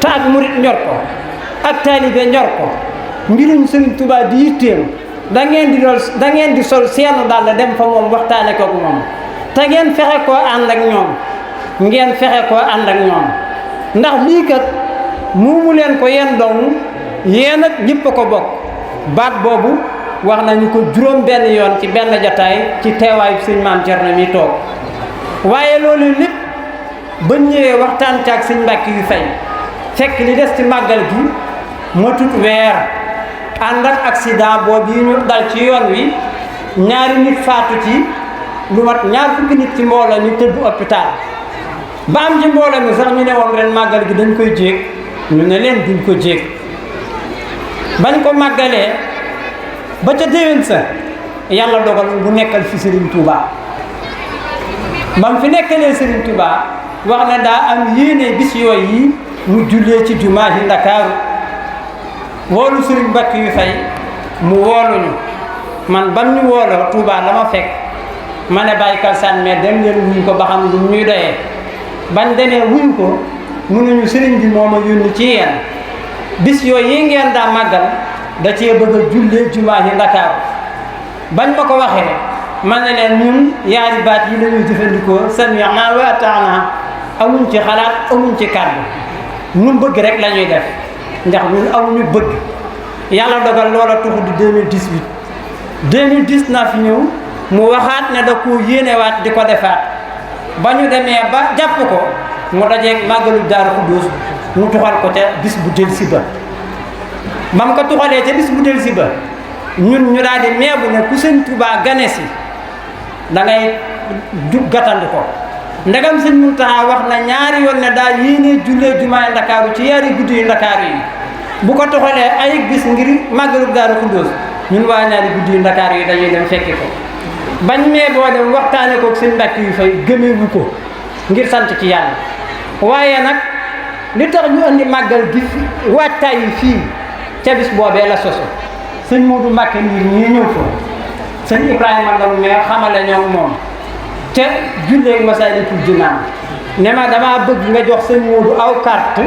te ak murit ñor ko ak taalibe ñor ko mbirum Sëriñ Tuubaa di yitteem da ngeen di sol seenu daal dem fa moom waxtaane koog moom te ngeen fexe koo ànd ak ñoom ngeen fexe koo ànd ak ñoom ndax lii kat muumu leen ko yéen dong yéen ak ñëpp a ko bokk baat boobu wax nañu ko juróom benn yoon ci benn jataay ci teewaayu sëñ Maam Cerno mi toog waaye loolu lépp ba ñëwee waxtaan ca ak sëñ Mbàkke yu fay fekk li des ci màggal gi matut weer ànd ak accident boobu yi ñu dal ci yoon wi ñaari nit faatu ci lu mat ñaar fukki nit ci mbooloo ñu tëdd hôpital ba am ci mbooloo mi sax ñu ne woon ren màggal gi dañ koy jéeg ñu ne leen duñ ko jéeg bañ ko màggalee ba ca déwén sa yàlla dogal bu nekkal fi Serigne Touba ba mu fi nekkalee Serigne Touba wax ne daa am yéene bis yooyu yi mu jullee ci jumaa yi Ndakaaru woolu Serigne Mbacke yu fay mu wooluñu man bam ñu wooloo Touba la ma fekk ma ne Baye Kalsane mais dem leen wuñ ko ba xam lu ñuy doyee bañ demee wuñ ko mënuñu Serigne bi moo ma yónni ci yéen bis yooyu yi ngeen daa màggal da cee bëgg a jullee jumaa yi Ndakaaru bañ ma ko waxee ma ne leen ñun yaari baat yi lañuy jëfandikoo sami'na wa ata'na amuñ ci xalaat amuñ ci kàddu ñu bëgg rek la ñuy def ndax ñun amuñu bëgg yàlla dogal loola tuxu di 2018 2019 ñëw mu waxaat ne da ko yéenewaat di ko defaat ba ñu demee ba jàpp ko mu dajeeg màggalu Daaru Xudoos mu tuxal ko ca bis bu delsi ba ba mu ko tuxalee ca bis bu delsi ba ñun ñu daal di meebu ne ku Sëñ Tuubaa gane si da ngay jug gàttandu ko ndegam Sëñ Muntaxa wax na ñaari yoon ne daa yéenee jullee jumaay Ndakaaru ci yaari guddi yu Ndakaaru yi bu ko toxalee ay bis ngir màggalu Daaru Xudoos ñun waa ñaari guddi yu Ndakaaru yi dañuy dem fekki ko bañ mee boo dem waxtaane ko Sëñ Mbàkke yu fay gëmeewu ko ngir sant ci yàlla waaye nag li tax ñu andi màggal gi waajtaay yi fii ca bis boobee la soso Sëñ Moodu Mbàkke ngir ñii ñëw ko Sëñ Ibrahima Ndaw mais xamale ñoom moom ca julleeg Masaalikul Jinaan ne ma damaa bëgg nga jox Sëñ Moodu aw carte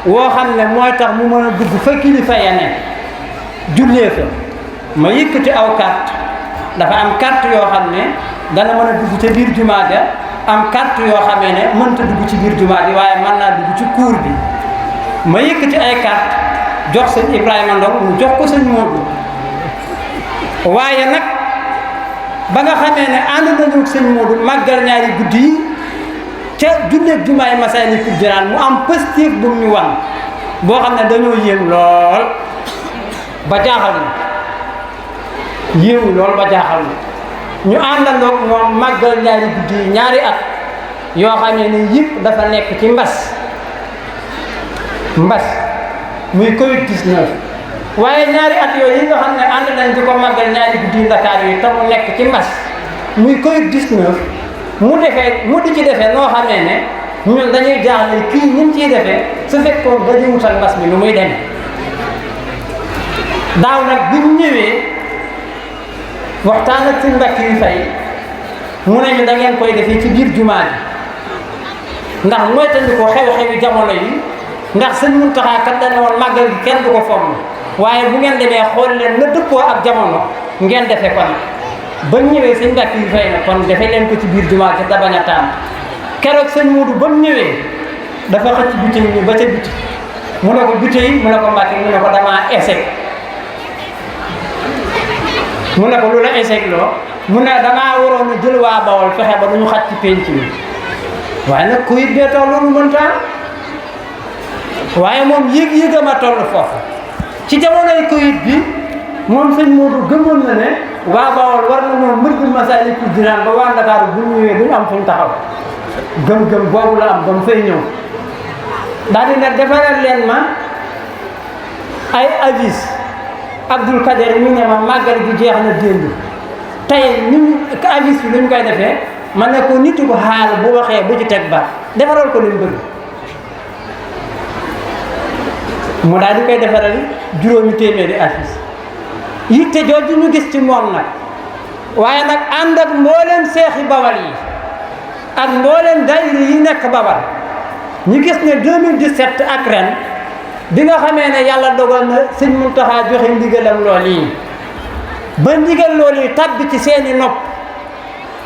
woo xam ne mooy tax mu mën a dugg fa kilifa ya ne jullee fa ma yëkkati aw carte dafa am carte yoo xam ne dana mën a dugg ca biir jumaa ja am carte yoo xamee ne mënta dugg ci biir jumaa ji waaye mën naa dugg ci cour bi ma yëkkati ay carte jox Sëñ Ibrahima Ndaw mu jox ko Sëñ Moodu waaye nag ba nga xamee ne ànd nañu ak Sëñ Moodu màggal ñaari guddi yi ca julleeg jumaay Masaalikul Jinaan mu am positif bu ñu wan boo xam ne dañoo yéem lool ba jaaxal na yéemu lool ba jaaxal na ñu àndandoo moom màggal ñaari guddi yi ñaari at yoo xamee ne yëpp dafa nekk ci mbas muy Covid-19 waaye ñaari at yooyu yi nga xam ne ànd nañ di ko màggal ñaari guddi Ndakaar yi te mu nekk ci mbas muy Covid-19 mu di ci defee noo xamee ne ñun dañuy jaaxle kii ni mu ciy defee su fekkoon dañuy wutal mbas mi nu muy demee daaw nag bi mu ñëwee waxtaan ak Sëñ Mbàkke yu fay mu ne ñu da ngeen koy defee ci biir jumaa ji ndax mooy tandi ko xew-xewi jamono yi ndax Sëñ Muntaxa kat dana woon màggal gi kenn du ko fomm waaye bu ngeen demee xool leen na dëppoo ak jamono ngeen defe kon ba ñëwee Sëñ Mbàkke yu fay na kon defe leen ko ci biir jumaa ji da bañ a taam keroog Sëñ Moodu ba mu ñëwee dafa xëcc buté yi ba ca biti mu ne ko buté yi mu ne ko Mbàkke mu ne ko damaa échec mu ne ko lu la échec loo mu ne damaa waroon a jël waa Bawol fexe ba du ñu xaj ci penc mi waaye nag Covid bee tax loolu mëntaan waaye moom yëg-yëgam a toll foofu ci jamonoy Covid bi moom Sëñ Moodu gëmoon na ne waa Bawol war na ñoo mbëggul Masaalikul Jinaan ba waa Ndakaaru bu ñu ñëwee duñu am fuñ taxaw gëm-gëm boobu la am ba mu fay ñëw daal di ne defaral leen ma ay avis Abdul Kader mi ne ma màggal gi jeex na démb tey ñu avis bi luñ koy defee ma ne ko nitu ko xaal bu waxee bu ci teg ba defaral ko leen bëgg mu daal di koy defaral juróomi téeméeri avis yitte jooju ñu gis ci moom nag waaye nag ànd ak mbooleem seexi Bawal yi ak mbooleem daayira yi nekk Bawal ñu gis ne 2017 ak ren bi nga xamee ne yàlla dogal na Sëñ Muntaxa joxe ndigalam lool yi ba ndigal lool yi tàbbi ci seeni nopp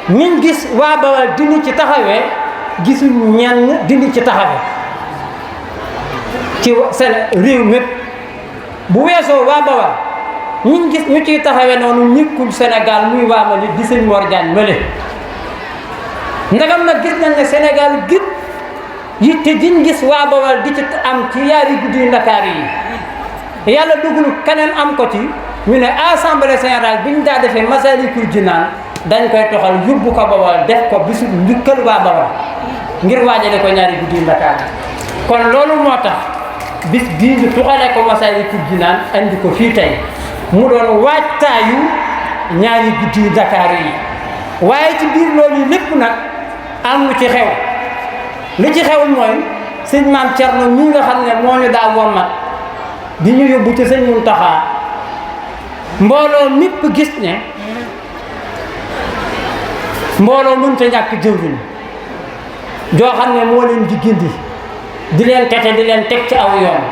niñ gis waa Bawal dindi ci taxawee gisuñ ñenn dindi ci taxawee ci seen réew mépp bu weesoo waa Bawal ñiñ gis ñu ciy taxawee noonu ñëkkul Sénégal muy waa Mali di Sëñ Mor Jaañ Mali ndagam nag gis nañ ne Sénégal gépp yitte jiñ gis waa Bawal di ci am ci yaari guddi Ndakaar yi yàlla dugul keneen am ko ci ñu ne assemblée générale bi ñu daa defee Masaalikul Jinaan dañ koy toxal yóbbu ko Bawal def ko bisu njukkal waa Bawal ngir waajale ko ñaari guddi Ndakaar kon loolu moo tax bis bii ñu tuxale ko Masaalikul Jinaan andi ko fii tey mu doon waajtaayu ñaari guddi Ndakaar yi waaye ci biir loolu lépp nag am lu ci xew li ci xew mooy sëñ Maam Cerno mi nga xam ne moo ñu daa wommat di ñu yóbbu ci sëñ Muntaxa mbooloo mépp gis ne mbooloo mënta ñàkk jëwriñ joo xam ne moo leen di gindi di leen tete di leen teg ci aw yoon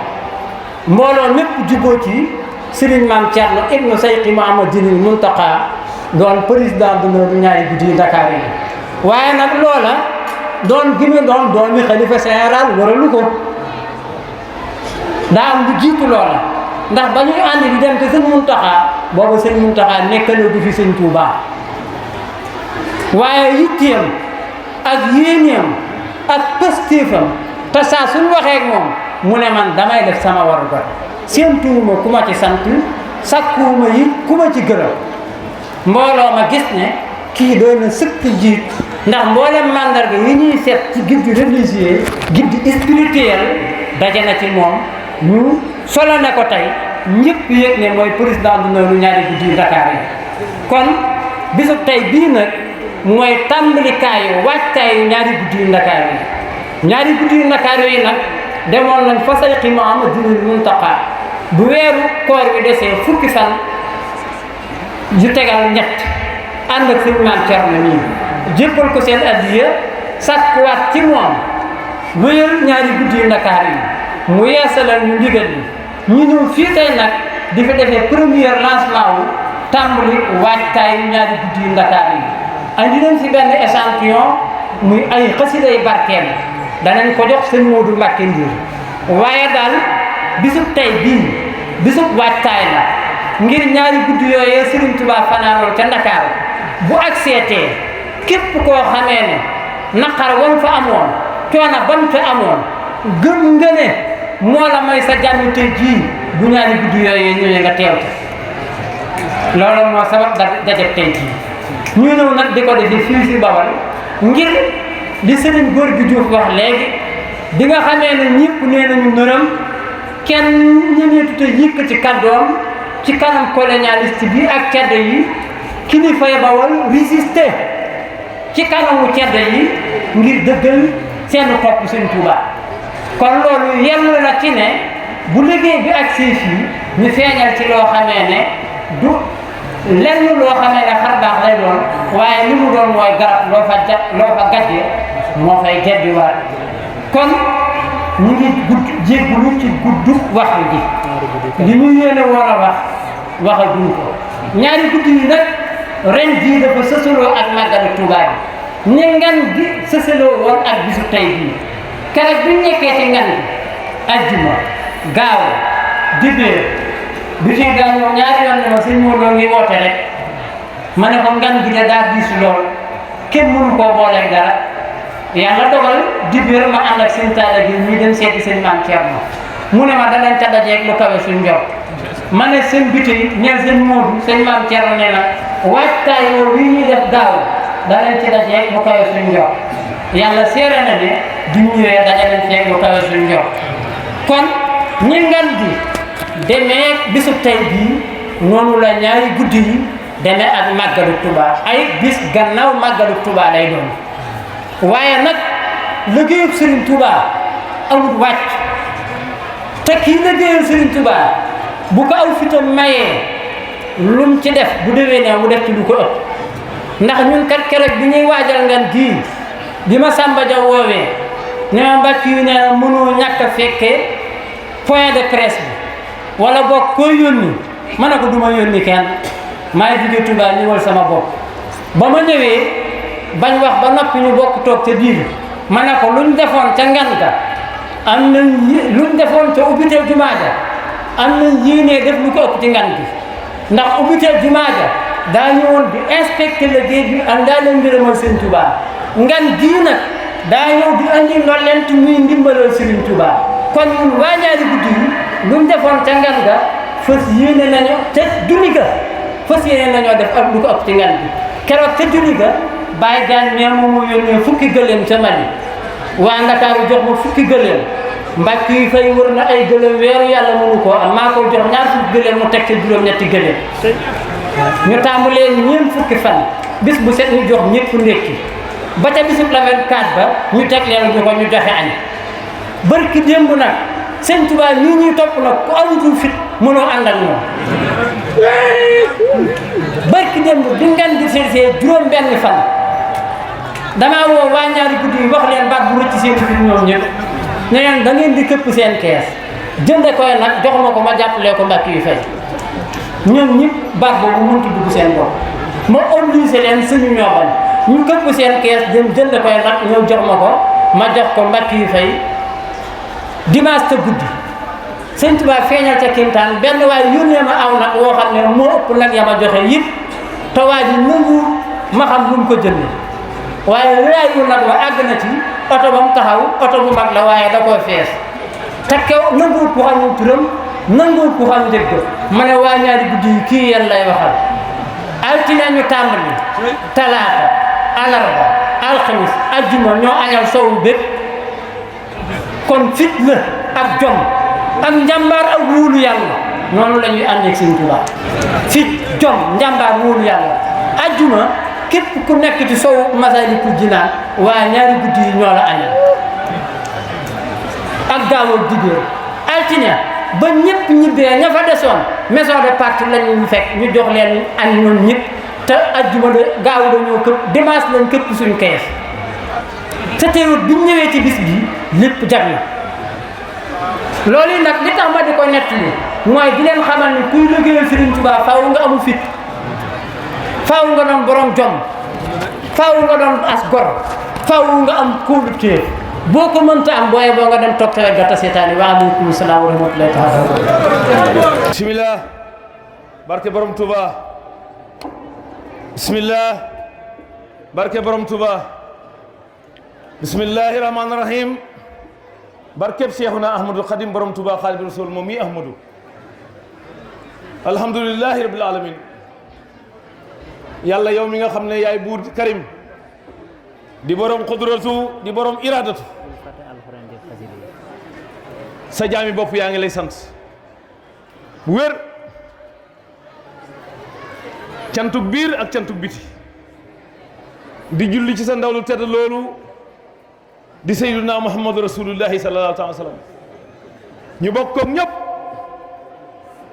mbooloo mépp juboo ci sëriñ Maam Cerno ibnu Seyxi Muhammadinil Muntaxa doon président d'honneur ñaari guddi Ndakaar yi waaye nag loola doon gi mu doon doomi xalifa général waralu ko daa am lu jiitu loola ndax ba ñuy ànd di dem te sëñ Muntaxa booba sëñ Muntaxa nekkaloo du fi sëñ Tuubaa waaye yitteem ak yéeneem ak pëstéefam te saa suñ waxee ak moom mu ne man damay def sama warugar séentuwuma ku ma ci sant sakkuwuma it ku ma ci gërëm mbooloo ma gis ne kii doy na sëkk jiit ndax mboolem mandarga yi ñuy seet ci guide religieux guide spirituel daje na ci moom ñu solo ne ko tey ñëpp yëg ne mooy président d'honneur ñaari guddi Ndakaar yi kon bisu tey bii nag mooy tàmbalikaayu waajtaayu ñaari guddi Ndakaar yi ñaari guddi Ndakaar yi nag demoon nañ fa Seyxi Muhammadinil Muntaxa bu weeru koor wi desee fukki fan yu tegal ñett ànd ak sëñ Maam Cerno nii jébbal ko seen addiya sàkkuwaat ci moom wéyal ñaari guddi Ndakaar yi mu yeesalal ñu ndigal li ñu ñëw fii tey nag di fi defee premier lancement wu tàmbali waajtaayu ñaari guddi Ndakaar yi andi nañ si benn échantillon muy ay xasiday barkeel danañ ko jox sëñ Moodu Mbàkke Ndiir waaye daal bisub tey bii bisub waajtaay la ngir ñaari guddi yooyee Sëriñ Tuubaa fanaanoon ca Ndakaar bu agseetee képp koo xamee ne naqar wam fa amoon coono bam fa amoon gëm nga ne moo la may sa jàmm tey jii bu ñaari guddi yooyee ñëwee nga teew te loolu moo sabab daje tey jii ñu ñëw nag di ko defi fii si Bawal ngir li Sëriñ Góor gi Juuf wax léegi bi nga xamee ne ñëpp nee nañu nërëm kenn ñemeetute yëkk ci kàddoom ci kanam colonialiste bi ak ceddo yi kilifa yi Bawal résister ci kanamu ceddo yi ngir dëggal seen topp Sëñ Tuubaa kon loolu yell na ci ne bu liggéey bi ak fii ñu feeñal ci loo xamee ne du lenn loo xamee ne xar baax lay doon waaye li mu doon mooy garab loo fa gàjje moo fay geddi waat kon ñu ngi jéggulu ci guddu waxu ji li ñu yéene woon a waxaguñ ko ñaari guddi yi nag ren jii dafa sësaloo ak màggalu Tuubaa bi ne ngan gi sësaloo woon ak bisu tey bii keroog bi ñu nekkee ci ngan gi ajjuma gaaw dibéer bi ci gaañoo ñaari yoon ne ma sëñ Modou ngi woote rek ma ne ko ngan gi de daa diis lool kenn mënu koo booleeg dara yàlla dogal dibéer ma ànd ak sëñ Taala gi ñii dem seeti sëñ Maam Cerno mu ne ma danañ ca dajeeg lu kawe suñ njort ma ne seen biti ñeel sëñ Modou sëñ Maam Cerno nee na waajtaay woo wi ñuy def daaw danañ ci dajeeg lu kawe suñ njort yàlla seere na ne du ñëwee daje nañ ceeg lu kawe suñ njort kon ñi ngan gi demee bisu tey bii noonu la ñaari guddi yi demee ak màggalu Tuubaa ay bis gannaaw màggalu Tuubaa lay doon waaye nag liggéeyub Sëriñ Tuubaa amul wàcc te kii liggéeyal Sëriñ Tuubaa bu ko aw fitam mayee lum ci def bu déwénee mu def ci lu ko ëpp ndax ñun kat keroog bi ñuy waajal ngan gii bi ma Samba Dia woowee ne ma mbàkk yu ne mënoo ñàkk a fekkee point de presse bi wala boog koy yónni ma ne ko du ma yónni kenn maay jóge Touba ñëwal sama bopp ba ma ñëwee bañ wax ba noppi ñu bokk toog ca biir ma ne ko luñ defoon ca ngan ga am nañ luñ defoon ca ubbiteel jumaa ja am nañ yéenee def lu ko ëpp ci ngan gi ndax ubbiteel jumaa ja daa ñëwoon di inspecté liggéey bi ak daa leen ngërëmal Sëriñ Touba ngan gii nag daa ñëw di andi ndollent muy ndimbalal Sëriñ Touba kon ñun waa ñaari guddi yi luñ defoon ca ngan ga fas yéene nañu te julli ga fas yéene nañoo def ak lu ko ëpp ci ngan gi keroog te julli ga Baye Diagne nee moo yónnee fukki gëléem ca Mali waa Ndakaaru jox ma fukki gëléem Mbàkke yi fay wër na ay gëléem weeru yàlla mënu koo am maa ko jox ñaar fukki gëléem mu teg ci juróom-ñetti gëléem ñu tàmbalee ñeent fukki fan bis bu set ñu jox ñëpp ndékki ba ca bisub la 24 ba ñu teg leen ñu ko ñu joxe añ barki démb nag sëñ Tuubaa ñii ñuy topp nag ku amutul fit mënoo ànd ak moom barki démb di ngeen di seesee juróom benn fan damaa woo waa ñaari guddi yi wax leen baat bu rëcc seen fit ñoom ñëpp ne leen da ngeen di këpp seen kees jënde koy nag jox ma ko ma jàppalee ko Mbàkke yu fay ñoom ñëpp baat boobu mënut dugg seen bopp ma obligé leen suñu ñoo bañ ñu këpp seen kees jënd koy nag ñëw jox ma ko ma jox ko Mbàkke yu fay dimanche te guddi sëñ Tuubaa feeñal ca kintaan benn waaye yónnee ma aw nag woo xam ne moo ëpp nag ya ma joxe yëpp te waa ji nangu ma xam lu mu ko jëndee waaye rëyaayu nag wa àgg na ci oto ba mu taxaw oto bu mag la waaye da koo fees te kew nanguwut ku xam turam nanguwut ku xam njëgg ma ne waa ñaari guddi yi kii yéen lay waxal altine ñu tàmbali talaata alarba alxamis ajjuma ñoo añal sowu bépp kon fit la ak jom ak njàmbaar ak wóolu yàlla noonu la ñuy àndeeg Sëñ Tuubaa fit jom njàmbaar wóolu yàlla ajjuma képp ku nekk ci sowu Masaalikul Jinaan waa ñaari guddi yi ñoo la añal ak gaaw ak dibéer altine ba ñëpp ñibbee ña fa desoon maison de parti lañu fekk ñu jox leen añ ñoom ñëpp te ajjuma de gaaw dañoo këpp dimanche lañ këpp suñu kees te teewut bi ñu ñëwee ci bis bi lépp jag na loolu yi nag li tax ma di ko nettali mooy di leen xamal ni kuy liggéeyal Sëriñ Tuubaa faaw nga amu fit faaw nga doon borom jom faaw nga doon as gor faaw nga am kóolute boo ko mënta am booye boo nga dem toog tawet ga ta seetaani wa aleykum salaam wa rahmatullahi taala bismillah barke borom Touba bismillah barke borom Touba bismillahi rahmaani rahim barkeb Cheikhuna Ahmadou Khadim borom Touba Xaadimu Rasuul moom mi Ahmadou alhamdulillahi rabbil alamin yàlla yow mi nga xam ne yaay buur karim di borom xudratu di borom iradatu sa jaami bopp yaa ngi lay sant bu wér cantuk biir ak cantuk biti di julli ci sa ndaw lu tedd loolu di sayyiduna muhammadu rasulullahi sallallahu alayhi wa sallam ñu bokk koog ñëpp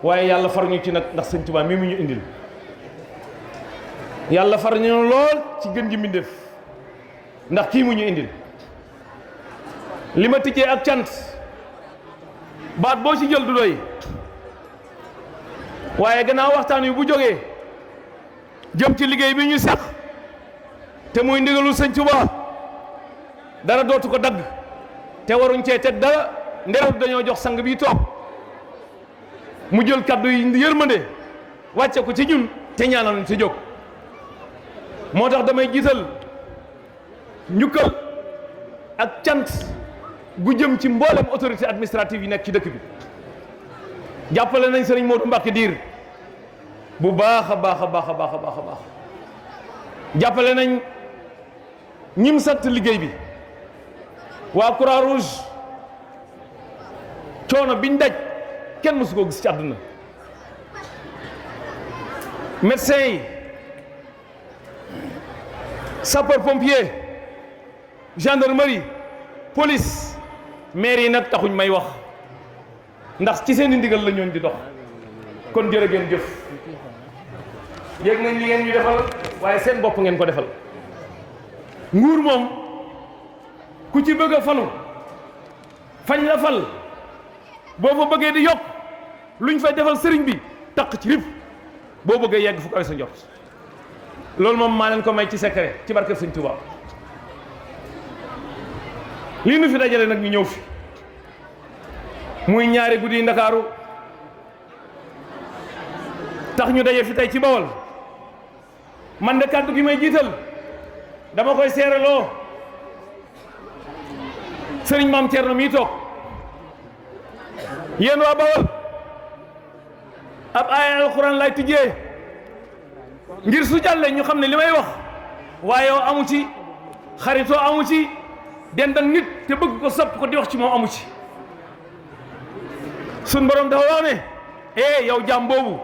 waaye yàlla far ñu ci nag ndax sëñ Tuubaa mi mu ñu indil yàlla far ñu lool ci gën ji mbindéef ndax kii mu ñu indil li ma tijjee ak cant baat boo ci jël du doy waaye gannaaw waxtaan wi bu jógee jëm ci liggéey bi ñu sax te muy ndigalul sëñ Tuubaa dara dootu ko dagg te waruñ cee teg dara nderut dañoo jox sang bi toog mu jël kaddu yi yërmande wàcce ko ci ñun te ñaanal ñu ci jóg moo tax damay jiital njukkal ak cant gu jëm ci mboolem autorité administrative yi nekk ci dëkk bi jàppale nañ sëriñ Modou Mbacke Diir bu baax a baax a baax a baax a baax a baax jàppale nañ ñim sant liggéey bi waa Croix-Rouge coono biñ daj kenn mësu koo gis ci àdduna médecins yi sapeur pompier gendarmerie police maire yi nag taxuñ may wax ndax ci seen i ndigal la ñoon di dox kon jërë ngeen jëf yëg nañ li ngeen ñu defal waaye seen bopp ngeen ko defal nguur moom ku ci bëgg a falu fañ la fal boo fa bëggee di yokk luñ fay defal sëriñ bi taq ci rib boo bëggee yegg fu kawe sa njort loolu moom maa leen ko may ci secret ci barke Sëñ Tuubaa lii nu fi dajale nag ñu ñëw fi muy ñaari guddi Ndakaaru tax ñu daje fi tey ci Bawol man de kàddu gi may jiital dama koy seereloo sëriñ Maam Thierno mii toog yéen waa Bawol ab aaya alxuraan lay tijjee ngir su jàllee ñu xam ne li may wax waaye amu ci xaritoo amu ci dend ak nit te bëgg ko sopp ko di wax ci moom amu ci sun borom dafa wax ne yow jaam boobu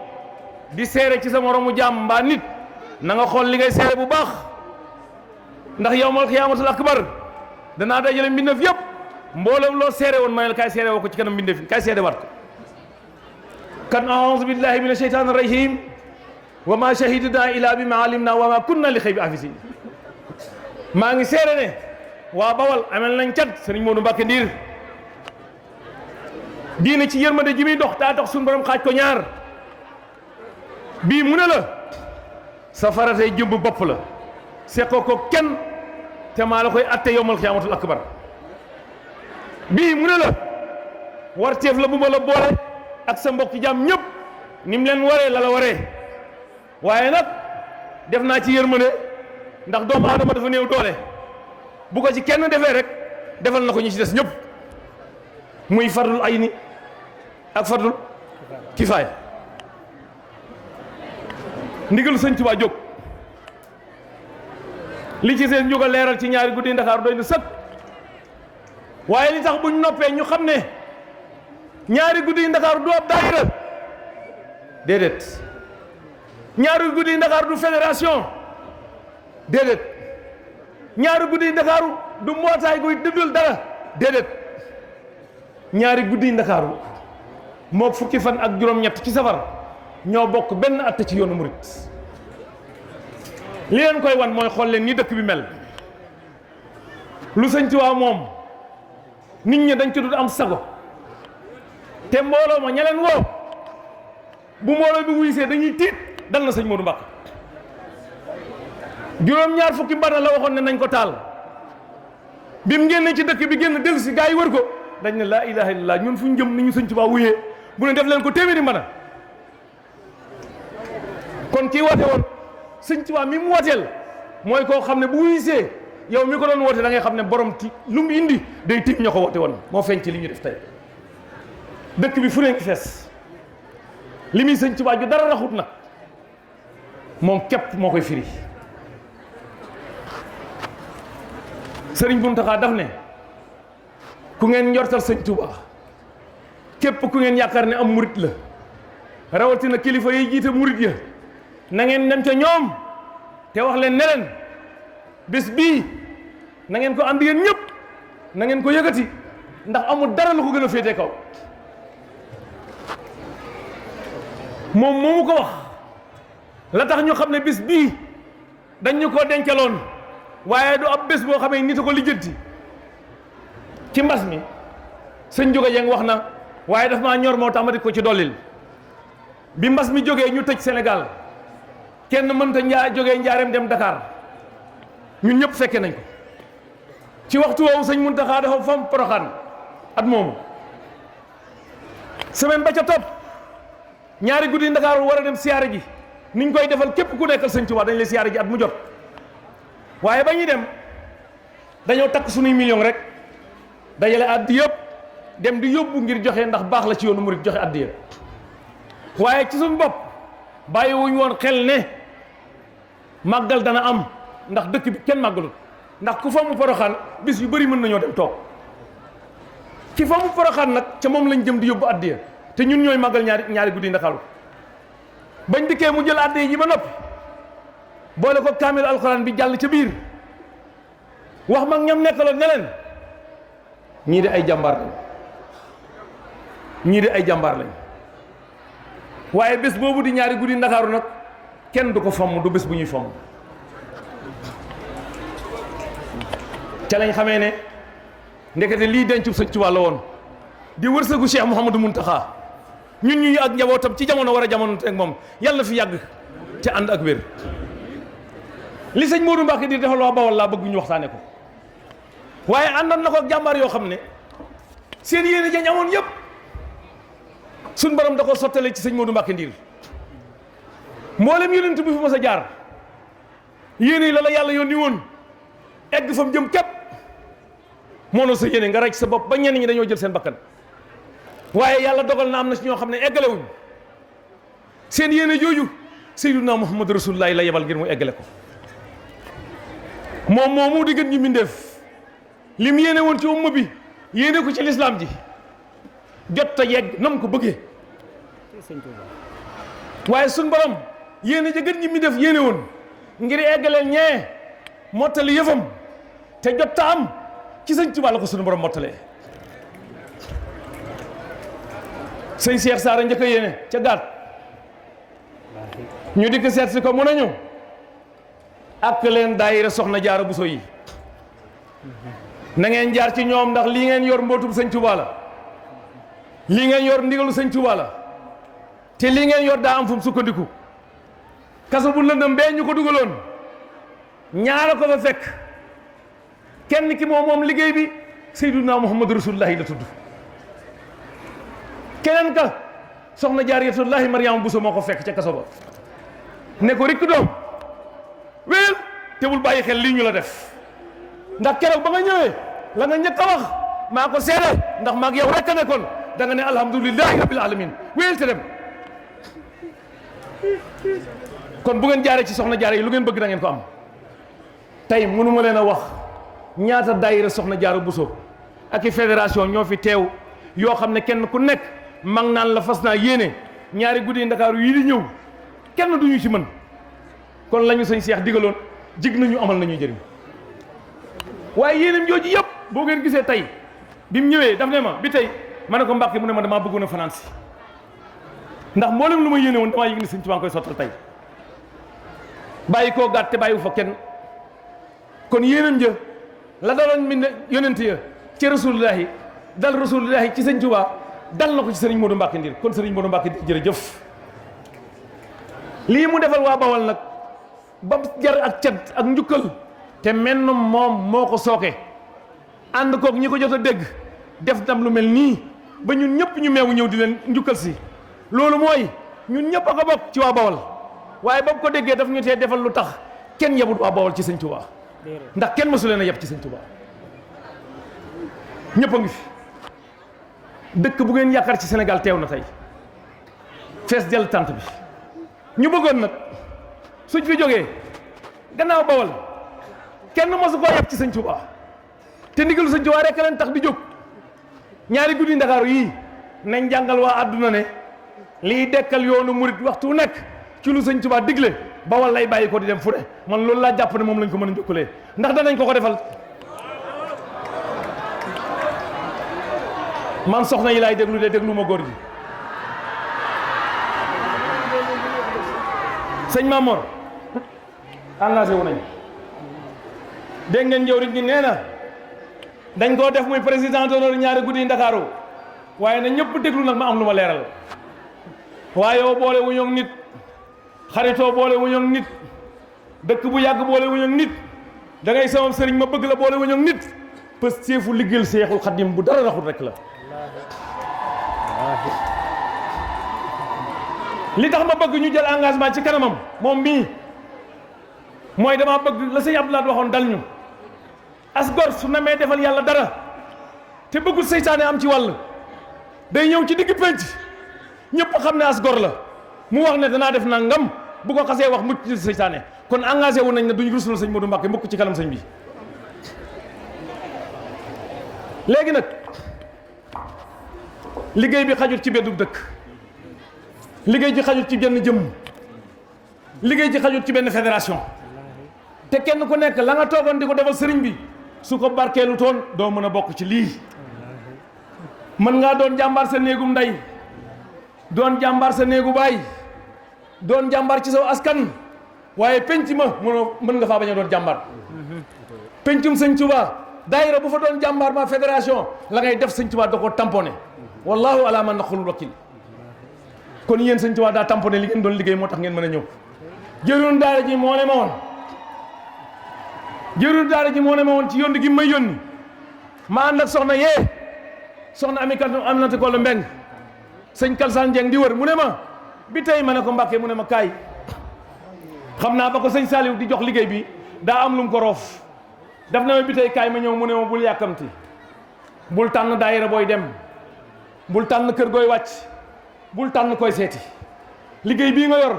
di seere ci sa moromu jaam mbaa nit na nga xool li ngay seere bu baax ndax yawmal xiyaamatul akbar danaa dajale mbindeef yëpp mboolem loo seere woon ma ne la kaay seere woo ko ci kanam mbindeef yi kaay seede waat ko kan a'uuzu billahi mina shaytaani rajim wa ma shahidna ila bi ma alimna wa ma kunna li xëy bi afisin maa ngi seere ne waa Bawal amel nañ cat sëriñ Moodu Mbàkke Ndiir diine ci yërmande ji muy dox daa tax suñu borom xaaj ko ñaar bii mu ne la sa faratay jëmb bopp la seqoo ko kenn te maa la koy atte yowmal xiyaamatul akbar bii mu ne la warteef la bu ma la boole ak sa mbokk jàmm ñëpp ni mu leen waree la la waree waaye nag def naa ci yërmande ndax doomu aadama dafa néew doole bu ko ci kenn defee rek defal na ko ñi ci des ñëpp muy fardul ayni ak fardul kifaaya ndigalu sëñ Tuubaa jóg li ci seen jóg a leeral ci ñaari guddi Ndakaaru doy na sëkk waaye li tax buñ noppee ñu xam ne ñaari guddi Ndakaaru du ab daayira déedéet ñaari guddi Ndakaaru du fédération déedéet ñaari guddi Ndakaaru du mbootaay guy dëddul dara déedéet ñaari guddi Ndakaaru moo fukki fan ak juróom-ñett ci safar ñoo bokk benn atte ci yoonu murit li leen koy wan mooy xool leen ni dëkk bi mel lu sëñ Tuubaa moom nit ñi dañ ci dul am sago te mbooloo ma ña leen woo bu mbooloo bi wuysee dañuy tiit dal na sëñ Moodu Mbàkke juróom-ñaar fukki mbana la waxoon ne nañ ko taal bi mu génne ci dëkk bi génn dellu si gaa yi wër ko dañ ne laa ilaha illallah ñun fu ñu jëm ni ñu sëñ Tuubaa wuyee bu ne def leen ko téeméeri mbana kon kii woote woon sëñ Tuubaa mi mu wooteel mooy koo xam ne bu wuysee yow mi ko doon woote da ngay xam ne borom ti lu mu indi day tiim ñoo ko woote woon moo feeñ ci li ñu def tey dëkk bi fu ne ngi fees li muy sëñ Tuubaa ju dara raxut nag moom képp moo koy firi sëriñ Muntaxa daf ne ku ngeen njortal sëñ Tuubaa képp ku ngeen yaakaar ne am murit la rawatina kilifa yi jiite murit ya na ngeen dem ca ñoom te wax leen ne leen bés bii na ngeen ko ànd yéen ñëpp na ngeen ko yëkkati ndax amul dara lu ko gën a féete kaw moom moomu ko wax la tax ñu xam ne bés bii dañ ñu koo dencaloon waaye du ab bés boo xamee nit a ko lijjanti ci mbas mi sëñ Jóga Jeng wax na waaye daf maa ñor moo tax ma di ko ci dollil bi mbas mi jógee ñu tëj Sénégal kenn mënta jógee njaareem dem Dakar ñun ñëpp fekke nañ ko ci waxtu woowu sëñ Muntaxa dafa fam Poroxaan at moomu semaine ba ca topp ñaari guddi Ndakaaru war a dem siyaare ji niñ koy defal képp ku nekkal sëñ Tuubaa dañ lay siyaare ji at mu jot waaye ba ñuy dem dañoo takk suñuy million rek dajale addi yëpp dem di yóbbu ngir joxe ndax baax la ci yoonu murit joxe addi yëpp waaye ci suñu bopp bàyyi wuñ woon xel ne màggal dana am ndax dëkk bi kenn màggalut ndax ku fa mu Poroxaan bis yu bëri mën nañoo dem toog ci fa mu Poroxaan nag ca moom lañ jëm di yóbbu addiya te ñun ñooy màggal ñaari guddi Ndakaaru bañ dikkee mu jël addiya ji ba noppi boole ko kaamil alxuraan bi jàll ca biir wax mag ñam nekkaloon ne leen ñii de ay jàmbaar lañ ñii de ay jàmbaar lañ waaye bés boobu di ñaari guddi Ndakaaru nag kenn du ko fomm du bés bu ñuy fomm ca lañ xamee ne ndekete lii dencub sëñ Tuubaa la woon di wërsëgu Cheikh Mouhamadou Mountakha ñun ñu ak njabootam ci jamono war a jamono teg moom yàlla fi yàgg te ànd ak wér li sëñ Moodu Mbàkke di defal waa Bawol laa bëgg ñu waxtaane ko waaye àndoon na ko ak jàmbaar yoo xam ne seen yéene jañ amoon yëpp suñ borom da ko sottale ci sëñ Moodu Mbàkke Ndiir mboolem yonent bi fi mës a jaar yéene yi la yàlla yónni woon egg fa mu jëm képp moo na sa yéene nga raj sa bopp ba ñenn ñi dañoo jël seen bakkan waaye yàlla dogal na am na ci ñoo xam ne eggalewuñ seen yéene jooju Seydunaa Muhammad Rasulullaahi la yebal ngir mu eggale ko moom moomu di gën ñi mbindéef lim yéene woon ci umma bi yéene ko ci lislaam ji jot ta yegg nam ko bëggee waaye suñ borom yéene ja gën ñi mi def yéene woon ngir eggaleel ñee mottali yëfam te jot ta am ci sëñ Tuubaa la ko suñu borom mottalee sëñ Cheikh Saara njëkk a yéene ca gaat ñu dikk seet si ko mu nañu ak leen daayira soxna Jaara Buso yi na ngeen jaar ci ñoom ndax lii ngeen yor mbootum sëñ Tuubaa la lii ngeen yor ndigalu sëñ Tuubaa la te lii ngeen yor daa am fu mu sukkandiku kaso bu lëndëm bee ñu ko dugaloon ñaara ko fa fekk kenn ki moom liggéey bi Seydunaa Muhammadu Rasulullaahi la tudd keneen ka soxna Jaaratullaahi Mariama Buso moo ko fekk ca kaso ba ne ko rikk doom wéel te bul bàyyi xel lii ñu la def ndax keroog ba nga ñëwee la nga njëkk a wax maa ko seede ndax maag yow rekk a nekkoon da nga ne alhamdulillahi rabbil alamin wéel te dem kon bu ngeen jaaree ci soxna jaare yi lu ngeen bëgg da ngeen ko am tey mënuma leen a wax ñaata daayira soxna Jaara Buso ak i fédération ñoo fi teew yoo xam ne kenn ku nekk mag naan la fas naa yéene ñaari guddi Ndakaaru yii di ñëw kenn duñu ci mën kon lañu sëñ Seex digaloon jig nañu amal nañu jëriñ waaye yéenam jooju yëpp boo ngeen gisee tey bi mu ñëwee daf ne ma bi tey ma ne ko Mbàkke mu ne ma damaa bëggoon a fanaan si ndax mboolem lu ma yéene woon damaa yëg ni sëñ Tuubaa koy sottal tey bàyyi koo gàtt te bàyyi wu fa kenn kon yéenam jë la daloon mi ne yonent ya ci rasulullahi dal rasulullahi ci sëñ Tuubaa dal na ko ci sëriñ Modou Mbacke Ndir kon sëriñ Modou Mbacke Ndir jërëjëf lii mu defal waa Bawol nag ba jar ak cant ak njukkal te menn moom moo ko sooke ànd koog ñi ko jot a dégg def tam lu mel nii ba ñun ñëpp ñu meewu ñëw di leen njukkal si loolu mooy ñun ñëpp a ko bokk ci waa Bawol waaye ba mu ko déggee daf ñu tee defal lu tax kenn yebut waa Bawol ci sëñ Tuubaa ndax kenn mësu leen a yeb ci sëñ Tuubaa ñëpp a ngi fi dëkk bu ngeen yaakaar ci Sénégal teew na tey fees dell tant bi ñu bëggoon nag suñ fi jógee gannaaw Bawol kenn mosu koo yeb ci sëñ Tuubaa te ndigalu sëñ Tuubaa rek leen tax di jóg ñaari guddi Ndakaaru yii nañ jàngal waa àdduna ne liy dekkal yoonu murit waxtu nekk ci lu sëñ Tuubaa digle Bawol lay bàyyi ko di dem fu ne man loolu laa jàpp ne moom lañ ko mën a njukkalee ndax danañ ko defal man soxna yi laay déglu de déglu ma góor gi sëñ Mamor engagé wu nañ dégg ngeen njëwriñ ñi nee na dañ koo def muy président d'honneur ñaari guddi Ndakaaru waaye na ñëpp déglu nag ma am lu ma leeral waaye yow boole wu ñoog nit xaritoo boole wu ñoog nit dëkk bu yàgg boole wu ñoog nit da ngay sama sëriñ ma bëgg la boole wu ñoog nit pës seefu liggéeyal Seexul Xadim bu dara raxul rek la li tax ma bëgg ñu jël engagement ci kanamam moom mii mooy dama bëgg la sëñ Abdoulaye waxoon dal ñu as gor su namee defal yàlla dara te bëggul seytaane am ci wàll day ñëw ci digg penc ñëpp xam ne as gor la mu wax ne danaa def nangam bu ko xasee wax mucc ci seytaane kon engagé wu nañ ne duñ rusul sëñ Modou Mbacke mukk ci kanam sëñ bi léegi nag liggéey bi xajut ci beddu dëkk liggéey ci xajut ci benn jëmm liggéey ci xajut ci benn fédération te kenn ku nekk la nga toogoon di ko defal sëriñ bi su ko barkeelu toon doo mën a bokk ci lii mën ngaa doon jàmbaar sa néegum ndey doon jàmbaar sa néegu baay doon jàmbaar ci saw askan waaye penc ma mën nga faa bañ a doon jàmbaar pencum sëñ Tuubaa daayira bu fa doon jàmbaar ma fédération la ngay def sëñ Tuubaa da ko tamponné wallahu ala man naqulul wakil kon yéen sëñ Tuubaa daa tamponné li ngeen doon liggéey moo tax ngeen mën a ñëw jëruñ daara ji moo ne ma woon jëruñ daara ji moo ne ma woon ci yónni gi may yónni ma ànd ak soxna yee soxna am nati ko la mbeng sëñ Kalsaan Jeng di wër mu ne ma bi tey ma ne ko Mbàkke mu ne ma kaay xam naa ba ko sëñ Saliou di jox liggéey bi daa am lu mu ko roof daf na ma bi tey kaay ma ñëw mu ne ma bul yàkkamti bul tànn daayira booy dem bul tànn kër gooy wàcc bul tànn koy seeti liggéey bii nga yor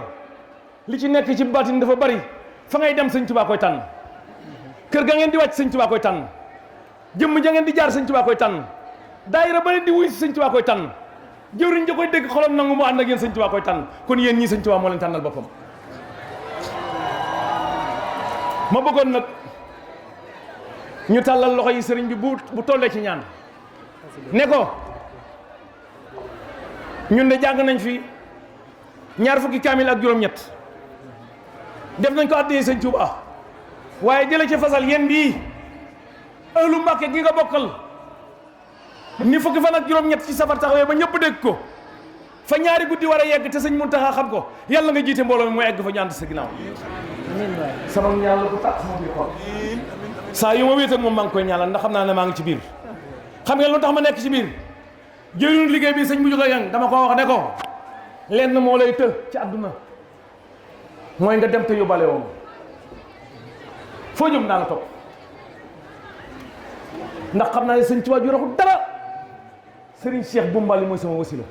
li ci nekk ci baatin dafa bari fa ngay dem sëñ Tuubaa koy tànn kër ga ngeen di wàcc sëñ Tuubaa koy tànn jëmm ja ngeen di jaar sëñ Tuubaa koy tànn daayira ba leen di wuy si sëñ Tuubaa koy tànn jëwriñ ja koy dégg xolam nangu mu ànd ak yéen sëñ Tuubaa koy tànn kon yéen ñii sëñ Tuubaa moo leen tànnal boppam. ma bëggoon nag ñu tàllal loxo yi sëriñ bi bu tollee ci ñaan ne ko ñun de jàng nañ fi ñaar fukki kaamil ak juróom-ñett def nañ ko addiyee sëñ Tuubaa waaye jële ci fasal yéen bii ëllu Mbàkke gi nga bokkal ni fukki fan ak juróom-ñett ci safar taxawee ba ñëpp dégg ko fa ñaari guddi war a yegg te sëñ Muntaxa xam ko yàlla nga jiite mbooloo mi mooy egg fa ñu ànd sa ginnaaw sama ñaan la bu tax sama biir xol saa yu ma wéet ak moom maa ngi koy ñaanal ndax xam naa ne maa ngi ci biir xam ngeen lu tax ma nekk ci biir jëriñu liggéey bi sëñ bu jóge yang dama ko wax ne ko lenn moo lay të ci àdduna mooy nga dem te yóbbaale woon foo jëm naa la topp ndax xam naa ne sëñ Tuubaa ju raxul dara sëriñ Cheikh Bumbali mooy sama wasila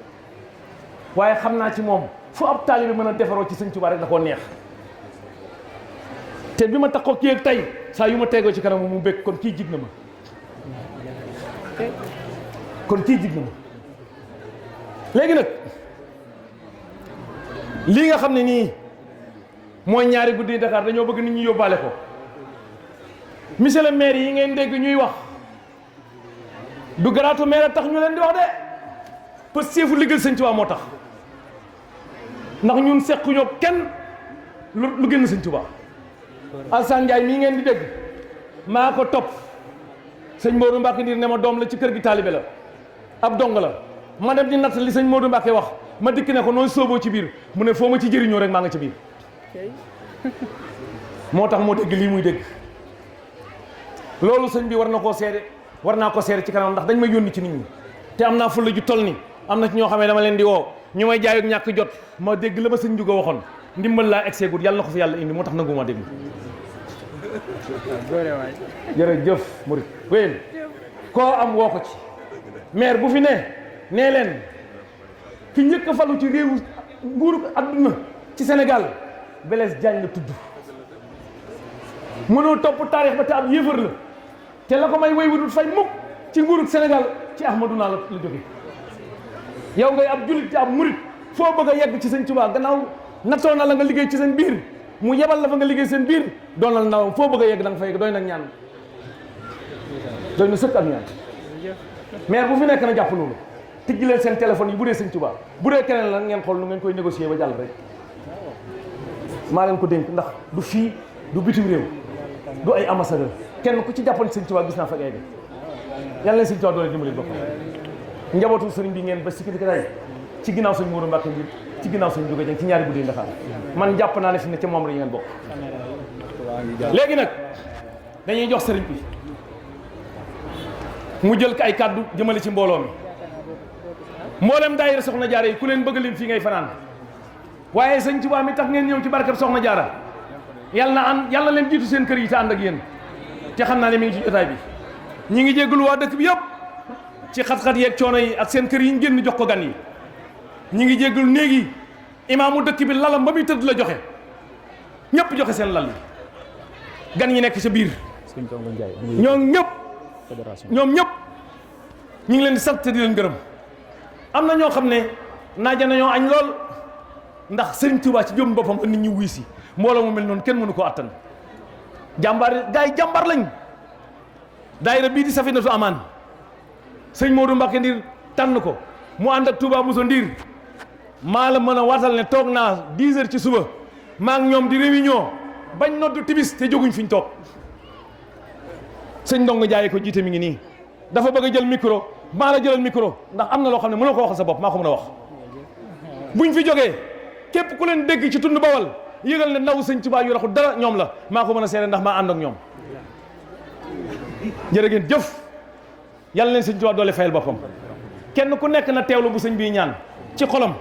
waaye xam naa ci moom fu ab taalibe mën a defaroo ci sëñ Tuubaa rek da koo neex te bi ma taxoo kii ak tey saa yu ma teegoo ci kanam mu bëgg kon kii jig na ma léegi nag lii nga xam ne nii mooy ñaari guddi Dakar dañoo bëgg nit ñi yóbbaale ko monsieur le maire yi ngeen dégg ñuy wax du garaatu maire a tax ñu leen di wax de parce que seefu liggéey sëñ Tuubaa moo tax ndax ñun sequñoo kenn lu génn sëñ Tuubaa Alsaan Njaay mii ngeen di dégg maa ko topp sëñ Modou Mbacke Ndir ne ma doom la ci kër gi taalibe la ab dong la ma dem di natt li sëñ Modou Mbacke wax ma dikk ne ko nooy sooboo ci biir mu ne foo ma ci jëriñoo rek maa nga ci biir moo tax moo dégg lii muy dégg loolu sëñ bi war na koo seede war naa ko seede ci kanam ndax dañ may yónni ci nit ñi te am naa fulla ju toll ni am na ci ñoo xamee dama leen di woo ñu may jaayug ñàkk jot ma dégg la ma sëñ Juga waxoon ndimbal laa egsee gut yàlla na ko fi yàlla indi moo tax nangu ma dégg jërëjëf murit wéyén koo am woo ko ci maire bu fi ne nee leen ki njëkk a falu ci réewu nguuru adduna ci Sénégal Blaise Diagne la tudd mënoo topp taarix ba te ab yëfër la te la ko may way wudul fay mukk ci nguurug Sénégal ci Ahmadou naa la jóge yow ngay ab julit te ab murit foo bëgg a yegg ci sëñ Tuubaa gannaaw nattoo na la nga liggéey ci seen biir mu yebal la fa nga liggéey seen biir doonal ndawam foo bëgg a yegg da nga fa yegg doy nag ñaan doy na sëkk ak ñaan maire bu fi nekk na jàpp loolu tijji leen seen téléphone yi bu dee sëñ Tuubaa bu dee keneen la ngeen xool nu ngeen koy négocier ba jàll rek maa leen ko dénk ndax du fii du bitim réew du ay ambassadeur kenn ku ci jàppoon sëñ Tuubaa gis naa fa egg yàlla leen sëñ Tuubaa doole dimbali boppam njabootu sëriñ bi ngeen ba sécurité day ci ginnaaw sëñ Mourou Mbacke bi ci ginnaaw sëñ Juga Jeng ci ñaari guddi Ndakaar man jàpp naa ne fi ne ca moom la ngeen bokk léegi nag dañuy jox sëriñ bi mu jël ko ay kàddu jëmale ci mbooloo mi mboolem daayira Soxna Jaara yi ku leen bëgg lim fii ngay fanaan waaye sëñ Tuubaa mi tax ngeen ñëw ci barkeb Soxna Jaara yàlla leen jiitu seen kër yi te ànd ak yéen te xam naa ne mi ngi ci jotaay bi ñi ngi jégalu waa dëkk bi yëpp ci xat-xat yeeg coono yi ak seen kër yi ñu génn jox ko gan yi ñi ngi jégalu néeg yi imaamu dëkk bi lalam ba muy tëdd la joxe ñëpp joxe seen lal yi gan ñi nekk sa biir ñoom ñëpp ñu ngi leen di sant te di leen gërëm am na ñoo xam ne naaja nañoo añ lool ndax Sëriñ Tuubaa ci jëm boppam nit ñi wuy si mbooloo mu mel noonu kenn mënu koo attan jàmbaar gaa yi jàmbaar lañ daayira bii di Safinatu Amaan sëñ Modou Mbacke Ndir tànn ko mu ànd ak Touba Moussa Ndir maa la mën a waatal ne toog naa 10 heures ci suba maa ngi ñoom di réunion bañ noddu tibis te jóguñ fi ñu toog sëñ Ndongo Jaay ko jiite mi ngi nii dafa bëgg a jël micro maa la jëlal micro ndax am na loo xam ne mënoo ko waxal sa bopp maa ko mën a wax buñ fi jógee képp ku leen dégg ci tund Bawal yëgal ne ndaw sëñ Tuubaa yu raxu dara ñoom la maa ko mën a seede ndax maa ànd ak ñoom jërë ngeen jëf yàlla leen sëñ Tuubaa doole fayal boppam kenn ku nekk na teewlu bu sëñ bii ñaan ci xolam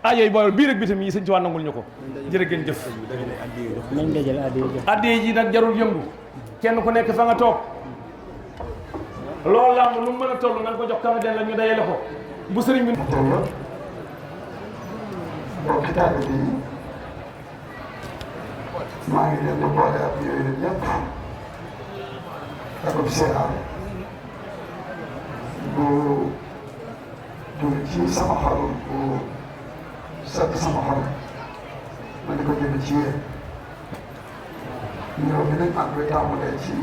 yooyu Bawal bii rek bitam yi sëñ Tuubaa nangul ñu ko jërë ngeen jëf addiye ji nag jarul yëngu kenn ku nekk fa nga toog loolu làmb lu mu mën a toll nga ko jox kama den la ñu dayale ko bu sëriñ bi mbokki taalibe yi maa ngi leen di boole ak yooyu ñëpp ak ab seeraam bu jóge ci sama xol bu sedd sama xol ma di ko jëme ci yéen ñëw bi nag man koy tàmbalee ci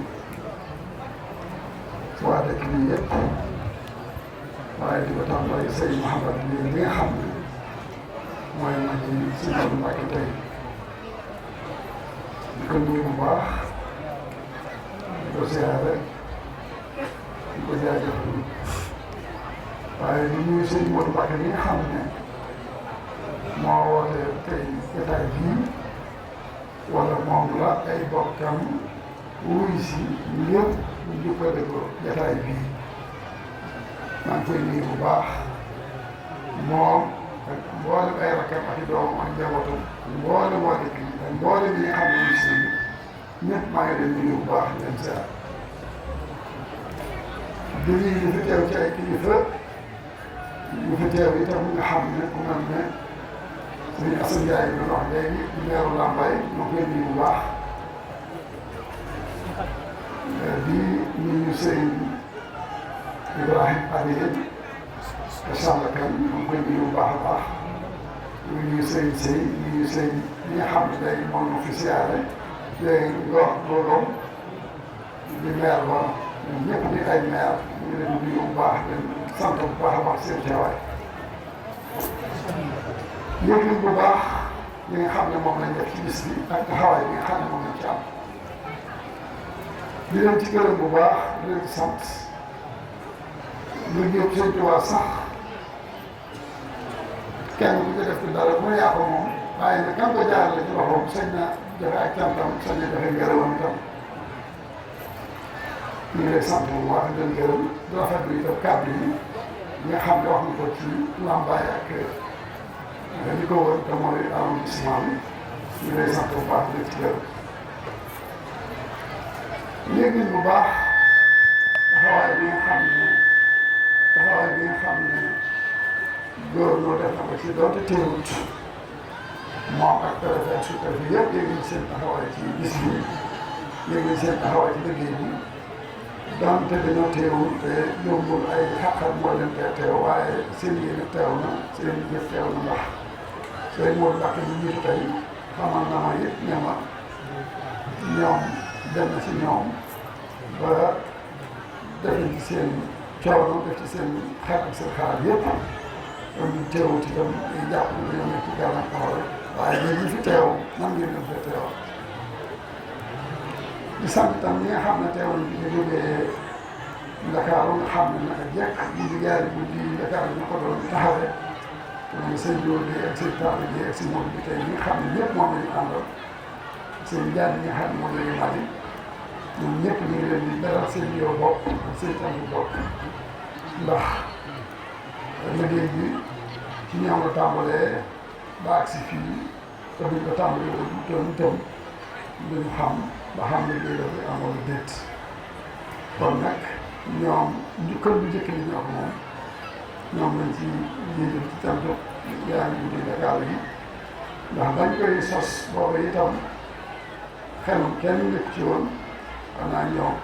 waa dëkk bi yëpp waaye di ko tàmbalee sëñ Mouhamad bi nga xam ne mooy ma ci si Modou Mbacké tey di ko nuyu bu baax di ko siyaare di ko jaajëfal waaye di nuyu sëñ Modou Mbacké bi nga xam ne moo woote tey jotaay bii wala moom la ay bokkam wuy si ñëpp ñu jubbale ko jotaay bii maa ngi koy nuyu bu baax moom ak mboolem ay rakkam ak i doomam ak njabootam mboolem waa dëkk yi ak mboolem yi nga xam ne wuy si ñëpp maa ngi leen nuyu bu baax leen saa di nuyu ñu fi teew ci ay kilifa ñu fi teew itam nga xam ne ku mel ne sëñ Assane Ndiaye bi wax léegi di meeru Lambaye ñoo koy nuyu bu baax di nuyu sëñ Ibrahima Adé te Samba Kane ñoo koy nuyu bu baax a baax di nuyu sëñ Sey di nuyu sëñ li nga xam ne léegi moom moo fi siyaare léegi Ngor Ngor di meer ba ñun ñëpp di ay meer ñu ngi leen di nuyu bu baax leen sant bu baax a baax seen teewaay. yëg bu baax li nga xam ne moom lañ def ci bis bi ak taxawaay bi nga xam ne moom lañ ci am di leen ci gërëm bu baax di leen ci sant liggéey Sëñ Tuubaa sax kenn ku ci def ci dara mu yaa ko moom waaye nag kan ko jaarale ci loxoom sañ na joxe ak cantam sañ na joxe ngërëmam itam ñu ngi lay sant bu baax di leen gërëm di rafetlu itam kàddu yi nga xam ne wax na ko ci Lambaye ak li ko wër te mooy arrondissement bi ñu lay sant bu baax di ci gërëm yéeg nañ bu baax taxawaay bi nga xam ne góor noo def na ko ci doonte teewut moom ak préfet sous-préfet yëpp yéeg nañ seen taxawaay ci bis bi yéeg nañ seen taxawaay ci liggéey bi donte dañoo teewul te yombul ay xat-xat moo leen teew waaye seen yéene teew na seen jëf teew na ndax sëñ Modou Mbacké ñu jiitu tey xamal na ma it ne ma ñoom dem na ci ñoom ba def ci seen coono def ci seen xel ak seen xalaat yëpp kon ñu teewut itam di jàpp ne dañoo nekk ci gàllankoor waaye ñun ñu fi teew nan ngeen dem fa teew di sant itam ñi nga xam ne teewul bi ñu jógee Ndakaaru nga xam ne naka jekk ñu di jaari guddi Ndakaaru ñu ko doon taxawee mooy sëñ Diop bi ak sëñ Talla bi ak sëñ Modou bi tey ñi nga xam ne ñëpp moom la ñu àndal sëñ Diagne ñi nga xam ne moom la ñu mali ñoom ñëpp ñu ngi leen di beral seen yow bopp ak seen tànk bopp ndax liggéey bi ci ñoom la tàmbalee ba agsi fii te buñ ko tàmbalee woon itam duñu xam ba xam liggéey la bi amoon na déet kon nag ñoom kër bu njëkk li ñoo ko moom ñoom lañ ci jiital ci cant yaa ngi guddi Dakar yi ndax bañ koy sos booba itam xelum kenn nekk ci woon xanaa ñoom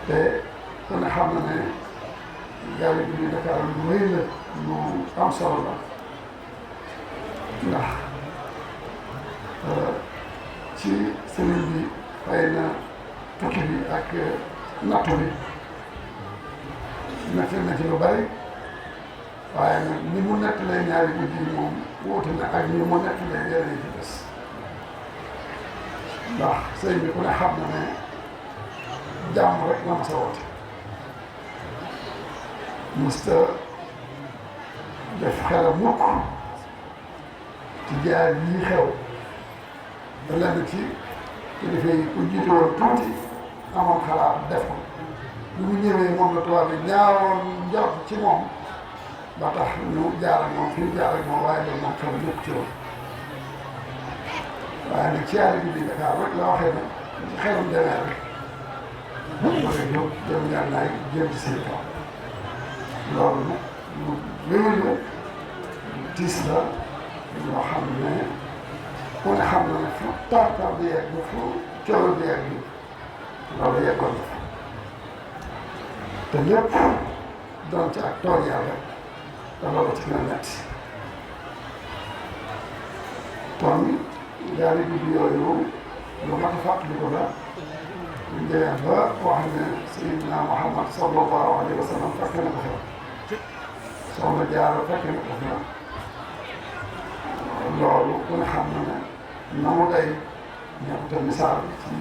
te ku ne xam na ne yaa ngi guddi Dakar lu rëy la lu am solo la ndax ci sëriñ bi xëy na tukki bi ak nattu bi nekk na ci lu bari waaye nag ni mu nekk lay ñaari guddi yi moom wóote na ak ni mu nekk lay yeneen ci des ndax sëñ bi ku ne xam na ne jàmm rek la ma sa woote musta def xelam mukk ci jaar yii xew da lenn ci kilifa yi ku jiite woon tuuti amoon xalaat def ko bi mu ñëwee moom la tubaab bi ñaawoon njort ci moom ba tax ñu jaar ak moom fi ñu jaar ak moom waaye loolu moom xel ñëpp ci woon waaye nag ci yàlla bi Dakar rek la waxee ne xelam demee rek ma nga jóg jëm ñaar naay jëm ci seen kaw loolu nag lu wéy la tiis la ñoo xam ne ku ne xam na ne fu tar bi yegg fu coono bi yegg loolu yeggoon na fa te lépp doon ci ak tooñ yàlla te loolu ci gën a metti kon ñaari guddi yooyu lu mat a fàttali ko la ñu demee ba wax ne Seydina Muhammad sallallahu alayhi wa sallam fekk na ko fa soxna Jaara fekk na ko fa loolu ku ne xam na ne na mu day ñëpp misaal ci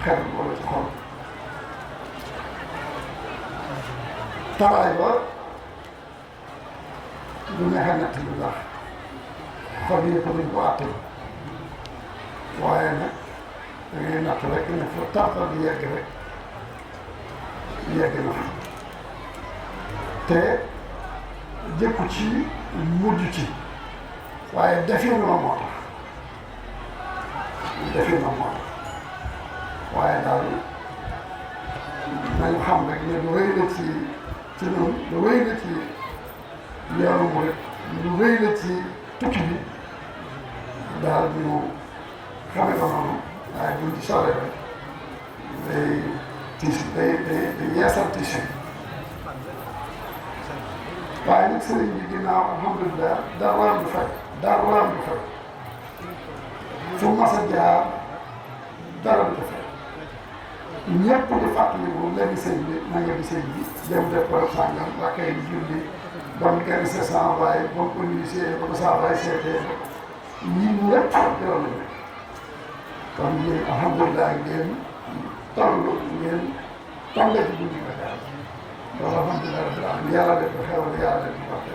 xel wala ci xol tawaay ba du neex a nett lu tax xol yi ko duñ ko àtte waaye nag da ngay natt rek ne fa tarta di yegg rek yegg na te jëkku ci mujj ci waaye defin ma moo tax defin ma moo tax waaye daal nañu xam rek ne lu rëy la ci ñun lu rëy la ci yoonu murit lu rëy la ci tukki bi daal ñu xame ko noonu waaye buñ ci sore rek day yeesal tiis waaye nag sëriñ bi ginnaaw alhamdulilah dara du fay fu mas a jaar dara du fay ñëpp di fàttaliku léegi sëñ bi na nga di sëñ bi dem def ko sàngam waa kay di julli ba mu gën sa sama baay ba mu ko nuyu ba ko saa baay seetee ñii ñëpp jëloon nañu kon yéen alhamdulilah ngeen toll ci guddi Dakar loolu alhamdulilah rabbil alamin yàlla def ko xewal yàlla def ko waxte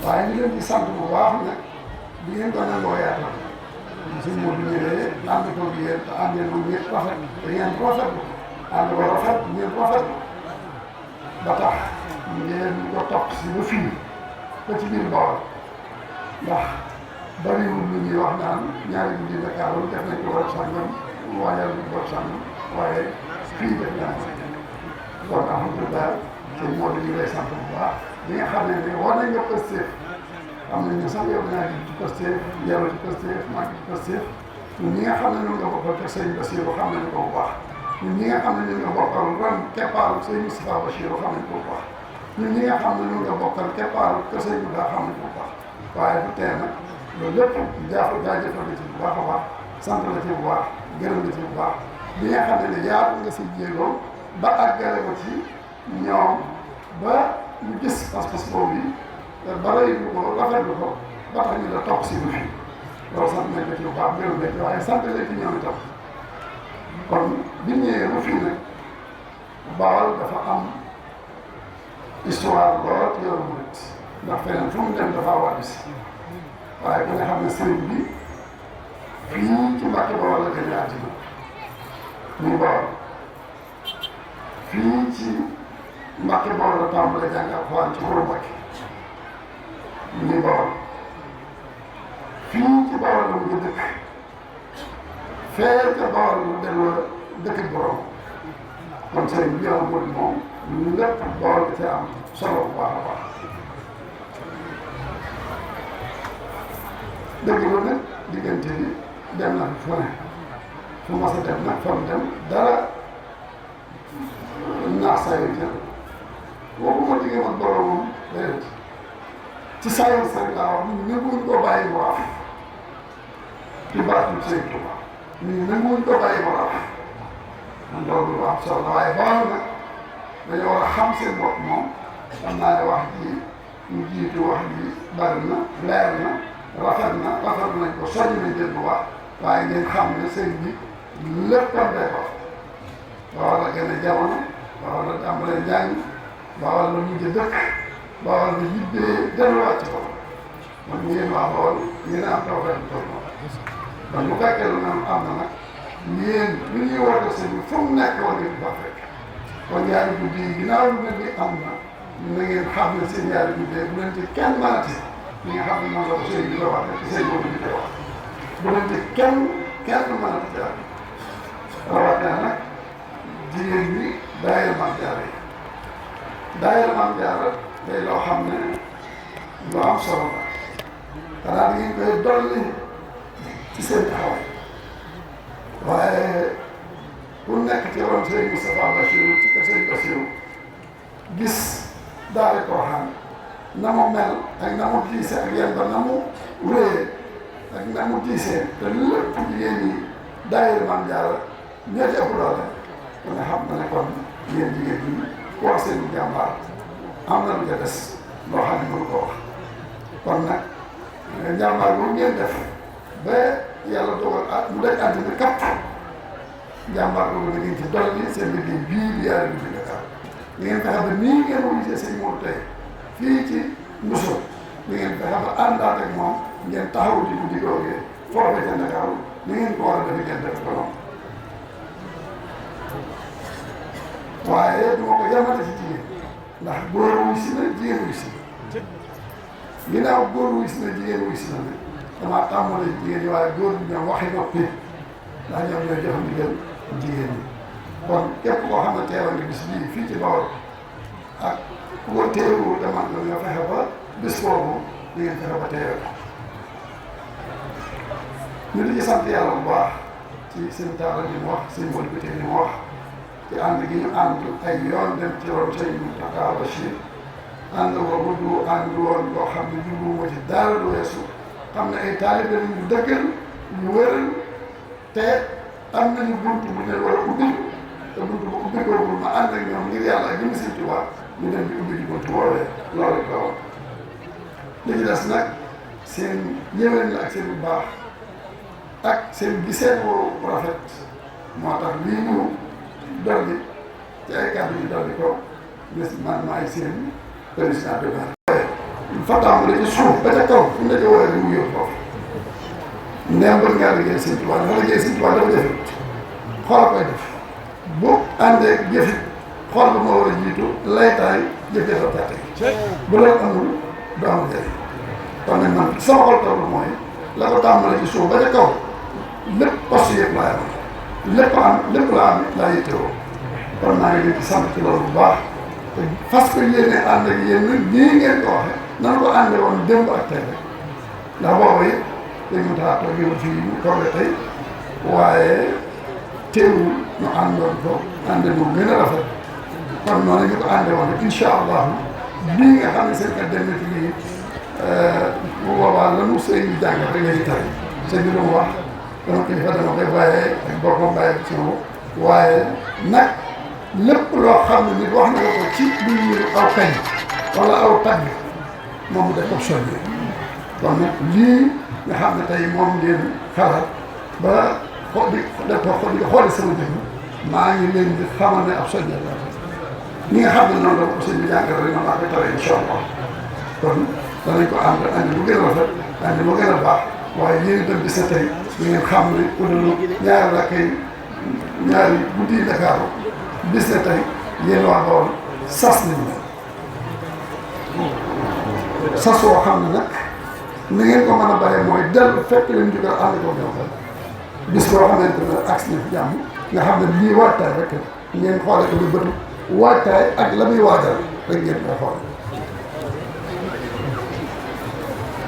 waaye ñu leen di sant bu baax nag bi ngeen ko nangoo yaatal suñ moo bi ñëwee ànd ko bi yéen te ànd yéen moom ñëpp rafet da ngeen rafetlu ànd ko rafet ngeen rafetlu ba tax ngeen ko topp si ba fii ba ci biir Bawol ndax bariwul lu ñuy wax naan ñaari guddi Dakar def nañ ko war sàngam waajal nañ ko war sàngam waaye fii def naa kon alhamdulilah sëñ Modou ñu lay sant bu baax bi nga xam ne war nañ nga Pastef am nañ ne sax yow dinaa ji ci Pastef yàlla ci Pastef maa ngi ci Pastef ñun ñi nga xam ne ñun nga bokkal te sëñ Bassirou xam nañu ko bu baax ñun ñi nga xam ne ñun nga bokkal ron keppaaru sëñ Moustapha Bachirou xam nañu ko bu baax ñun ñi nga xam ne ñun nga bokkal keppaaru te sëñ Moussa xam nañu ko bu baax waaye bu tee nag loolu lépp jaajëfal la ci bu baax a baax sant la ci bu baax gërëm la ci bu baax bi nga xam ne yaatu nga si jéego ba àggale ko ci ñoom ba ñu gis pas-pas boobu yi ba rëylu ko rafetlu ko ba tax ñu la topp si lu fi loolu sant nañ ko ci bu baax gërëm la ci waaye sant la ci ñoom itam kon bi ñëwee ba fii nag Bawol dafa am histoire lool ci yoonu murit ndax feneen fu mu dem dafa war si waaye ku ne xam ne sëriñ bi fii ci Mbàkke Bawol la gën a àddina muy Bawol fii ci Mbàkke Bawol la tàmbalee jàng alxuraan ci Xuru Mbàkke muy Bawol fii ci Bawol la mu dëkk fee ca Bawol la delloo dëkk borom kon sëriñ bi yow murit moom lépp Bawol da cee am solo bu baax a baax dëgg la nag diggante bi dem na fu ne fu mas a dem nag fa mu dem dara naax saa yu jël waxuma diggante ak boromam déedéet ci saa yu sëriñ laa wax nit ñi nanguwuñ koo bàyyi mu raaf ci baatum Sëriñ Tuuba nit ñi nanguwuñ koo bàyyi mu raaf man loolu lu am solo la waaye Bawol nag dañoo war a xam seen bopp moom xam naa ne wax ji ñu jiitu wax ji bari na leer na rafet nañ ko soññ nañ leen bu baax waaye ngeen xam ne sëñ bi léppam day ko Bawol la gën a jamono Bawol la tàmbalee njàng Bawol la mujj dëkk Bawol la yibbee delluwaat ci kaw man yéen waa Bawol yéen a am tawfeex bu toll noonu kon bu fekkee lu am na nag yéen lu ñuy woote sëñ bi fu mu nekk war ngeen fa fekk kon ñaari guddi yi ginnaaw lu mel ni am na ngeen xam ne seen ñaari guddi bu leen ci kenn mënati ñi nga xam ne noonu la ko sëñ bi la wax rek sëñ boobu ñu koy wax bu leen ci kenn mënati ci am rawatina nag jigéen ñi daayira Maam Jaara yi daayira Maam Jaara day loo xam ne lu am solo la xanaa da ngeen koy dolli ci seen taxawaay waaye ku nekk ci ron sëñ Moustapha Bachirou ci kër sëñ Bachirou gis daara Porokhane na mu mel ak na mu diisee ak yéen ba na mu wéyee ak na mu diisee te lépp jigéen ñi daayira Maam Jaara ñoo ci ëpp doole kon nga xam na ne kon yéen jigéen ñi ku wax seen jàmbaar am na lu ca des loo xam ne mënu ko wax kon nag jàmbaar boobu ngeen def ba yàlla dogal mu daj àddina kapp jàmbaar boobu da ngeen ci dolli seen liggéey bii di yaara bi fi Dakar da ngeen fexe ba nii ngeen wujjee sëñ Modou tey fii ci Mousso da ngeen fexe ba àndaat ak moom ngeen taxawu ci guddi googee foofee ca Dakar ni ngeen ko war a defe ngeen def ko noonu waaye du ma ko yamale ci jigéen ndax góor wuy si na jigéen wuy si na ginnaaw góor wuy si na jigéen wuy si na nag damaa tàmbale jigéen ñi waaye góor ñi ñoom waxi noppi ndax ñoom ñooy jox ndigal jigéen ñi kon képp koo xam ne teewal nga bis bii fii ci Bawol ak ku ko teewul demal nga fexe ba bis boobu di ngeen fexe ba teewal ñu di ci sant yàlla bu baax ci seen taala li mu wax seen mbol bi li mu wax ci ànd gi ñu ànd ay yoon dem ci loolu sëñ Mountakha Bachir ànd boobu du ànd woon loo xam ne jubluwuma ci dara du weesu xam ne ay taalibe lañ ñu dëggal ñu wëral te am nañu buntu bu ñu war a ubbi te buntu bu ubbi boobu ma ànd ak ñoom ngir yàlla ak jëm Sëñ Tuubaa ñu dem di ubbi ci buntu woowee loolu la woon li ci des nag seen yéwén la ak seen bu baax ak seen gisee bu rafet moo tax lii ñu dolli ci ay kàddu yu dolli ko gis man maay seen président de la Fataam la ci suuf ba ca kaw fu mu la ca woowee mu yóbbu foofu ndem bëgg ngaa liggéey Sëñ Tuubaa dafa liggéey Sëñ Tuubaa dafa jafe xool koy def bu àndee jëfit xool ba moo war a jiitu laytaay jëf dafa tàtte bu loolu amul du amul njëriñ kon nag man sama xol toll mooy la ko tàmbale ci suuf ba ca kaw lépp poste yëpp laa am lépp laa am laa yittewoo kon naa ngi leen di sant ci loolu bu baax te fas ko yéene ànd ak yéen nag nii ngeen ko waxee nan ko àndee woon démb ak tey rek ndax boobu it dañu taa toog yow fii ñu toogee tey waaye teewul ñu àndoon ko ànde moom gën a rafet kon noonu ñu ko àndee woon rek incha allah bii nga xam ne seen kat dem na ci lii bu boobaa lanu sëñ bi jàngal rek ngay tari sëñ bi lu mu wax dama kilifa dama koy bàyyee ak boppam bàyyi ci sama waaye nag lépp loo xam ne nit wax na ko ci luy niru aw kañ wala aw tagg moom mu def ko soññee kon nag lii nga xam ne tey moom ngeen xalaat ba di xooli sama jëmm maa ngi leen di xamal ne ab soññee la ñi nga xam ne noonu la ko sëñ bi jàngal rek noonu laa koy tawee incha allah kon danañ ko ànd lu gën a rafet ànd lu gën a baax waaye yéen itam bis na tey di ngeen xam ne udalu ñaari rakkay ñaari guddi Ndakaaru bis na tey yéen waa Bawol sas nañ la sas woo xam ne nag ni ngeen ko mën a bàyyee mooy dellu fekk leen jugal ànd ko ñoo xam bis boo xamante ne agsi na fi jàmm nga xam ne lii waajtaay rek ngeen xoole ko lu bëtu waajtaay ak la muy waajal rek ngeen koy xool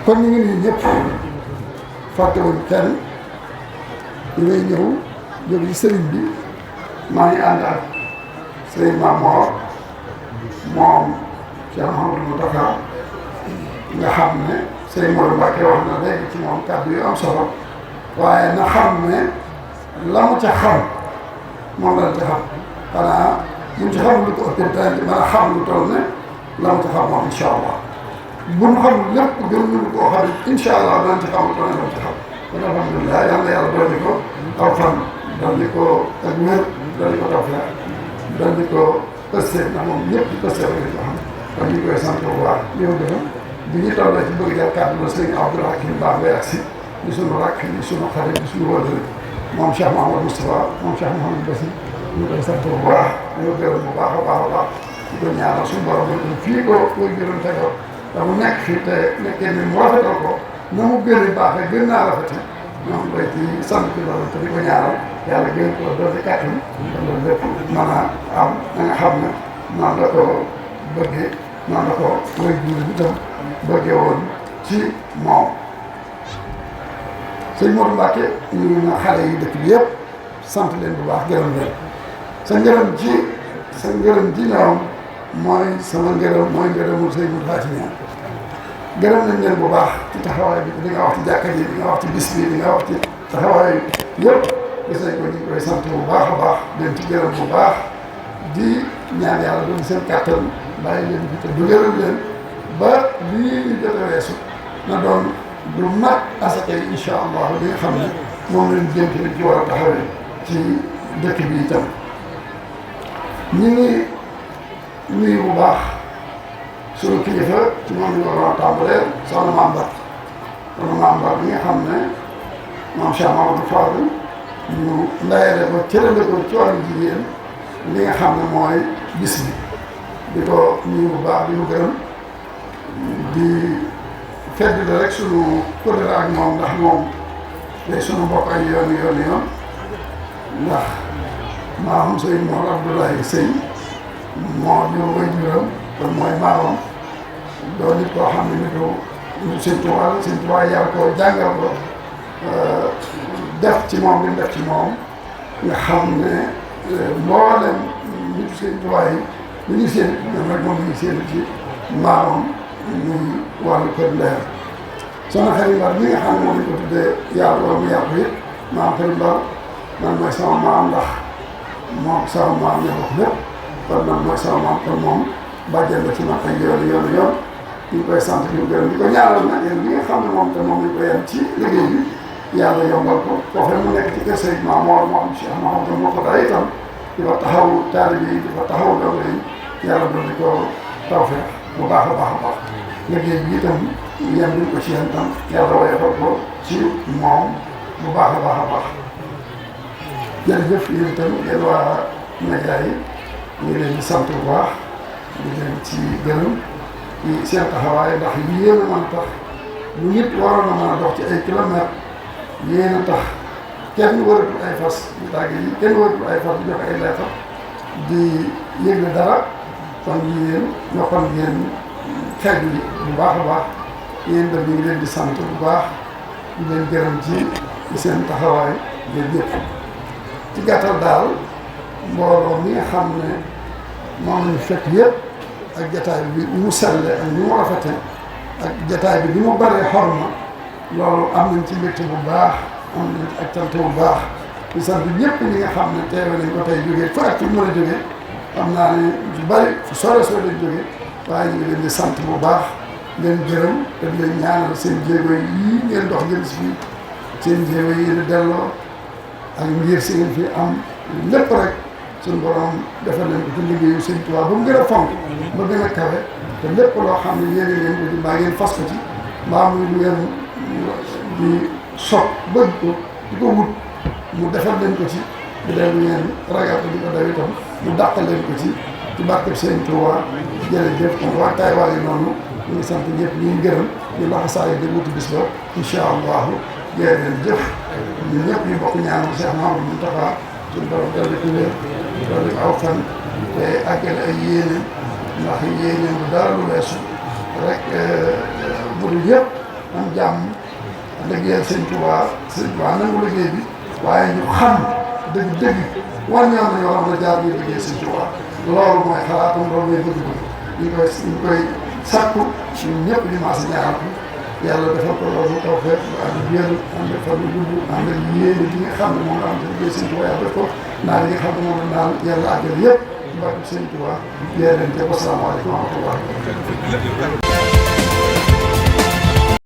kon ñu ngi nii ñëpp fàttewuñ kenn ñu ngay ñëw jóge ci sëriñ bi maa ngi ànd ak sëriñ Mamor moom Cheikh Mouhamadou Moustapha nga xam ne sëriñ Modou Mbacke wax na léegi ci moom kàddu yu am solo waaye na xam ne la mu ca xam moom la ca xam xanaa buñ ci xam lu ko ëppee tamit mën a xam lu toll ne la mu ca xam moom incha allah bu ñu xam lépp gën ñu koo xam incha allah danañ ci xam lu toll ne la mu ca xam kon alhamdulilah yal na yàlla dolli ko aw fan dolli ko ak wér dolli ko tawfeex dolli ko pësteef ndax moom ñëpp ci pësteef la ñu xam kon ñu koy sant bu baax yow dëgg bi ñu tollee ci bëgg jël kàddu la sëñ Abdourahim Ba ngay agsi di sunu rakk di sunu xarit di sunu wëllëre moom Cheikh Mouhamadou Moustapha moom Cheikh Mouhamadou Bassi ñu koy sant bu baax ñu gërëm bu baax a baax a baax di ko ñaanal suñu borom ko fii ko koy gërëm tegoo da mu nekk fii te nekkee ni mu rafetal ko na mu gën a baaxee gën naa rafete ñoom koy ci sant ci loolu te di ko ñaanal yàlla gën ko doon ci kàttan te loolu lépp mën a am na nga xam ne noonu la ko bëggee noonu la ko way jur bi tam bëggee woon ci moom sëñ Modou Mbacke ñu na xale yi dëkk bi yëpp sant leen bu baax gërëm leen sa ngërëm ci ñoom mooy sama ngërëm mooy ngërëmul sëñ Moustapha Sy ñaan gërëm nañ leen bu baax ci taxawaay bi li nga wax ci jàkka ji li nga wax ci bis bi li nga wax ci taxawaay yëpp gis nañ ko ñu koy sant bu baax a baax leen ci gërëm bu baax di ñaan yàlla doon seen kàttan bàyyi leen fi te dugalal leen ba lii ñu jot a weesu na doon lu mat asaka yi incha allah li nga xam ne moom leen dénk lañ ci war a taxawee ci dëkk bi itam ñu ngi nuyu bu baax suñu kilifa ci moom ñu waroon a tàmbalee soxna Maam Mbar bi nga xam ne maam Cheikh Mamadou Fadel ñu ndayale ko cërale ko ci wàllu jigéen li nga xam ne mooy bis bi di ko nuyu bu baax di ko gërëm di fedd la rek suñu kóllëre ak moom ndax moom day suñu mbokk ay yoon ndax maam Sëñ Mor Abdoulaye Sëy moo ñëw way juram kon mooy maamam doo nit koo xam ne nitu Sëñ Tuubaa yar ko jàngal ko def ci moom li mu def ci moom nga xam ne mboolem nitu Sëñ Tuubaa yi li ñu seen ñoom rek moom li ñu seen ci maamam muy wàllu kër leer soxna Xari Mbar mi nga xam ne moom lañ ko tuddee yàlla wala mu yàqu it maam Xari Mbar man mooy sama maam ndax moom sama maam ñoo bokk lépp kon man mooy sama maam kon moom bàjjen la ci man ay yoon ñu ngi koy sant di ko gërëm di ko ñaanal nag yéen bi nga xam ne moom te moom lañ ko yem ci liggéey bi yàlla yombal ko foofee mu nekk ci kër Seydina Mor moo am Cheikh Mahamadou moo ko daal itam di ko taxaw taalibe yi di ko taxaw doole yi yàlla doon di ko tawfeex bu baax a baax a baax liggéey bi itam yem bi ko ci yéen tam yàlla woyofal ko ci moom bu baax a baax a baax jërëjëf yéen itam yéen waa média yi ñu ngi leen di sant bu baax di leen ci gërëm ci seen taxawaay ndax yéen a mën a tax lu nit waroon a mën a dox ci ay kilomètres yéen a tax kenn waratul ay fas yu tàgg yi kenn waratul ay fas di jox ay leetar di yëgle dara kon yéen ñoo xam ngeen xeet yi bu baax a baax yéen itam ñu ngi leen di sant bu baax di leen gërëm ci seen taxawaay yéen ñëpp ci gàttal daal mbooloo mi nga xam ne moom lañu fekk yëpp ak jataay bi ni mu selle ak ni mu rafete ak jataay bi ni mu bëree xorma loolu am nañ ci mbégte bu baax am nañ ci ak cant bu baax di sant ñëpp ñi nga xam ne teewe nañ ko tey jógee fu ak fu mën a jógee xam naa ne yu bëri fu sore soo lañ jógee waaye ñu ngi leen di sant bu baax leen gërëm te di leen ñaanal seen jéego yi ngeen dox jëm si fii seen jéego yi di delloo ak ngir si ngeen fi am lépp rek suñu borom defal leen ko ci liggéeyu Sëñ Tuubaa ba mu gën a fonk ba gën a kawe te lépp loo xam ne yéene ngeen ko ci mbaa ngeen fas ko ci mbaa muy lu ngeen di sopp bëgg ko di ko wut mu defal leen ko ci di leen lu ngeen ragal ko di ko daw itam mu dàqal leen ko ci barkeb Sëñ Tuubaa jërëjëf kon waxtaay waa ngi noonu ñu ngi sant ñëpp ñu ngi gërëm ñu laxasaa yi di wuti bis ba incha allahu jërë leen jëf ñun ñëpp ñu bokk ñaanal Cheikh Mamadou Moustapha suñu borom dolli ko wér dolli ko aw fan te àggale ay yéene ndax yéene bu dara lu weesu rek budul yëpp am jàmm liggéeyal Sëñ Tuubaa nangu liggéey bi waaye ñu xam dëgg-dëgg war ñaan na yoo xam ne jaar ñu liggéey Sëñ Tuubaa loolu mooy xalaatam loolu mooy bëgg-bëgg ñu koy sakku ñun ñëpp ñu maas ñaanal ko yàlla defal ko loolu tawfeex bu ànd wér ànd fan yu gudd ànd ak yéene gi nga xam ne moom la am ci liggéey Sëñ Tuubaa yàlla def ko naan li nga xam ne moom la naan yàlla àggal yëpp ci barke Sëñ Tuubaa yéen leen te wasalaamaaleykum wa rahmatulah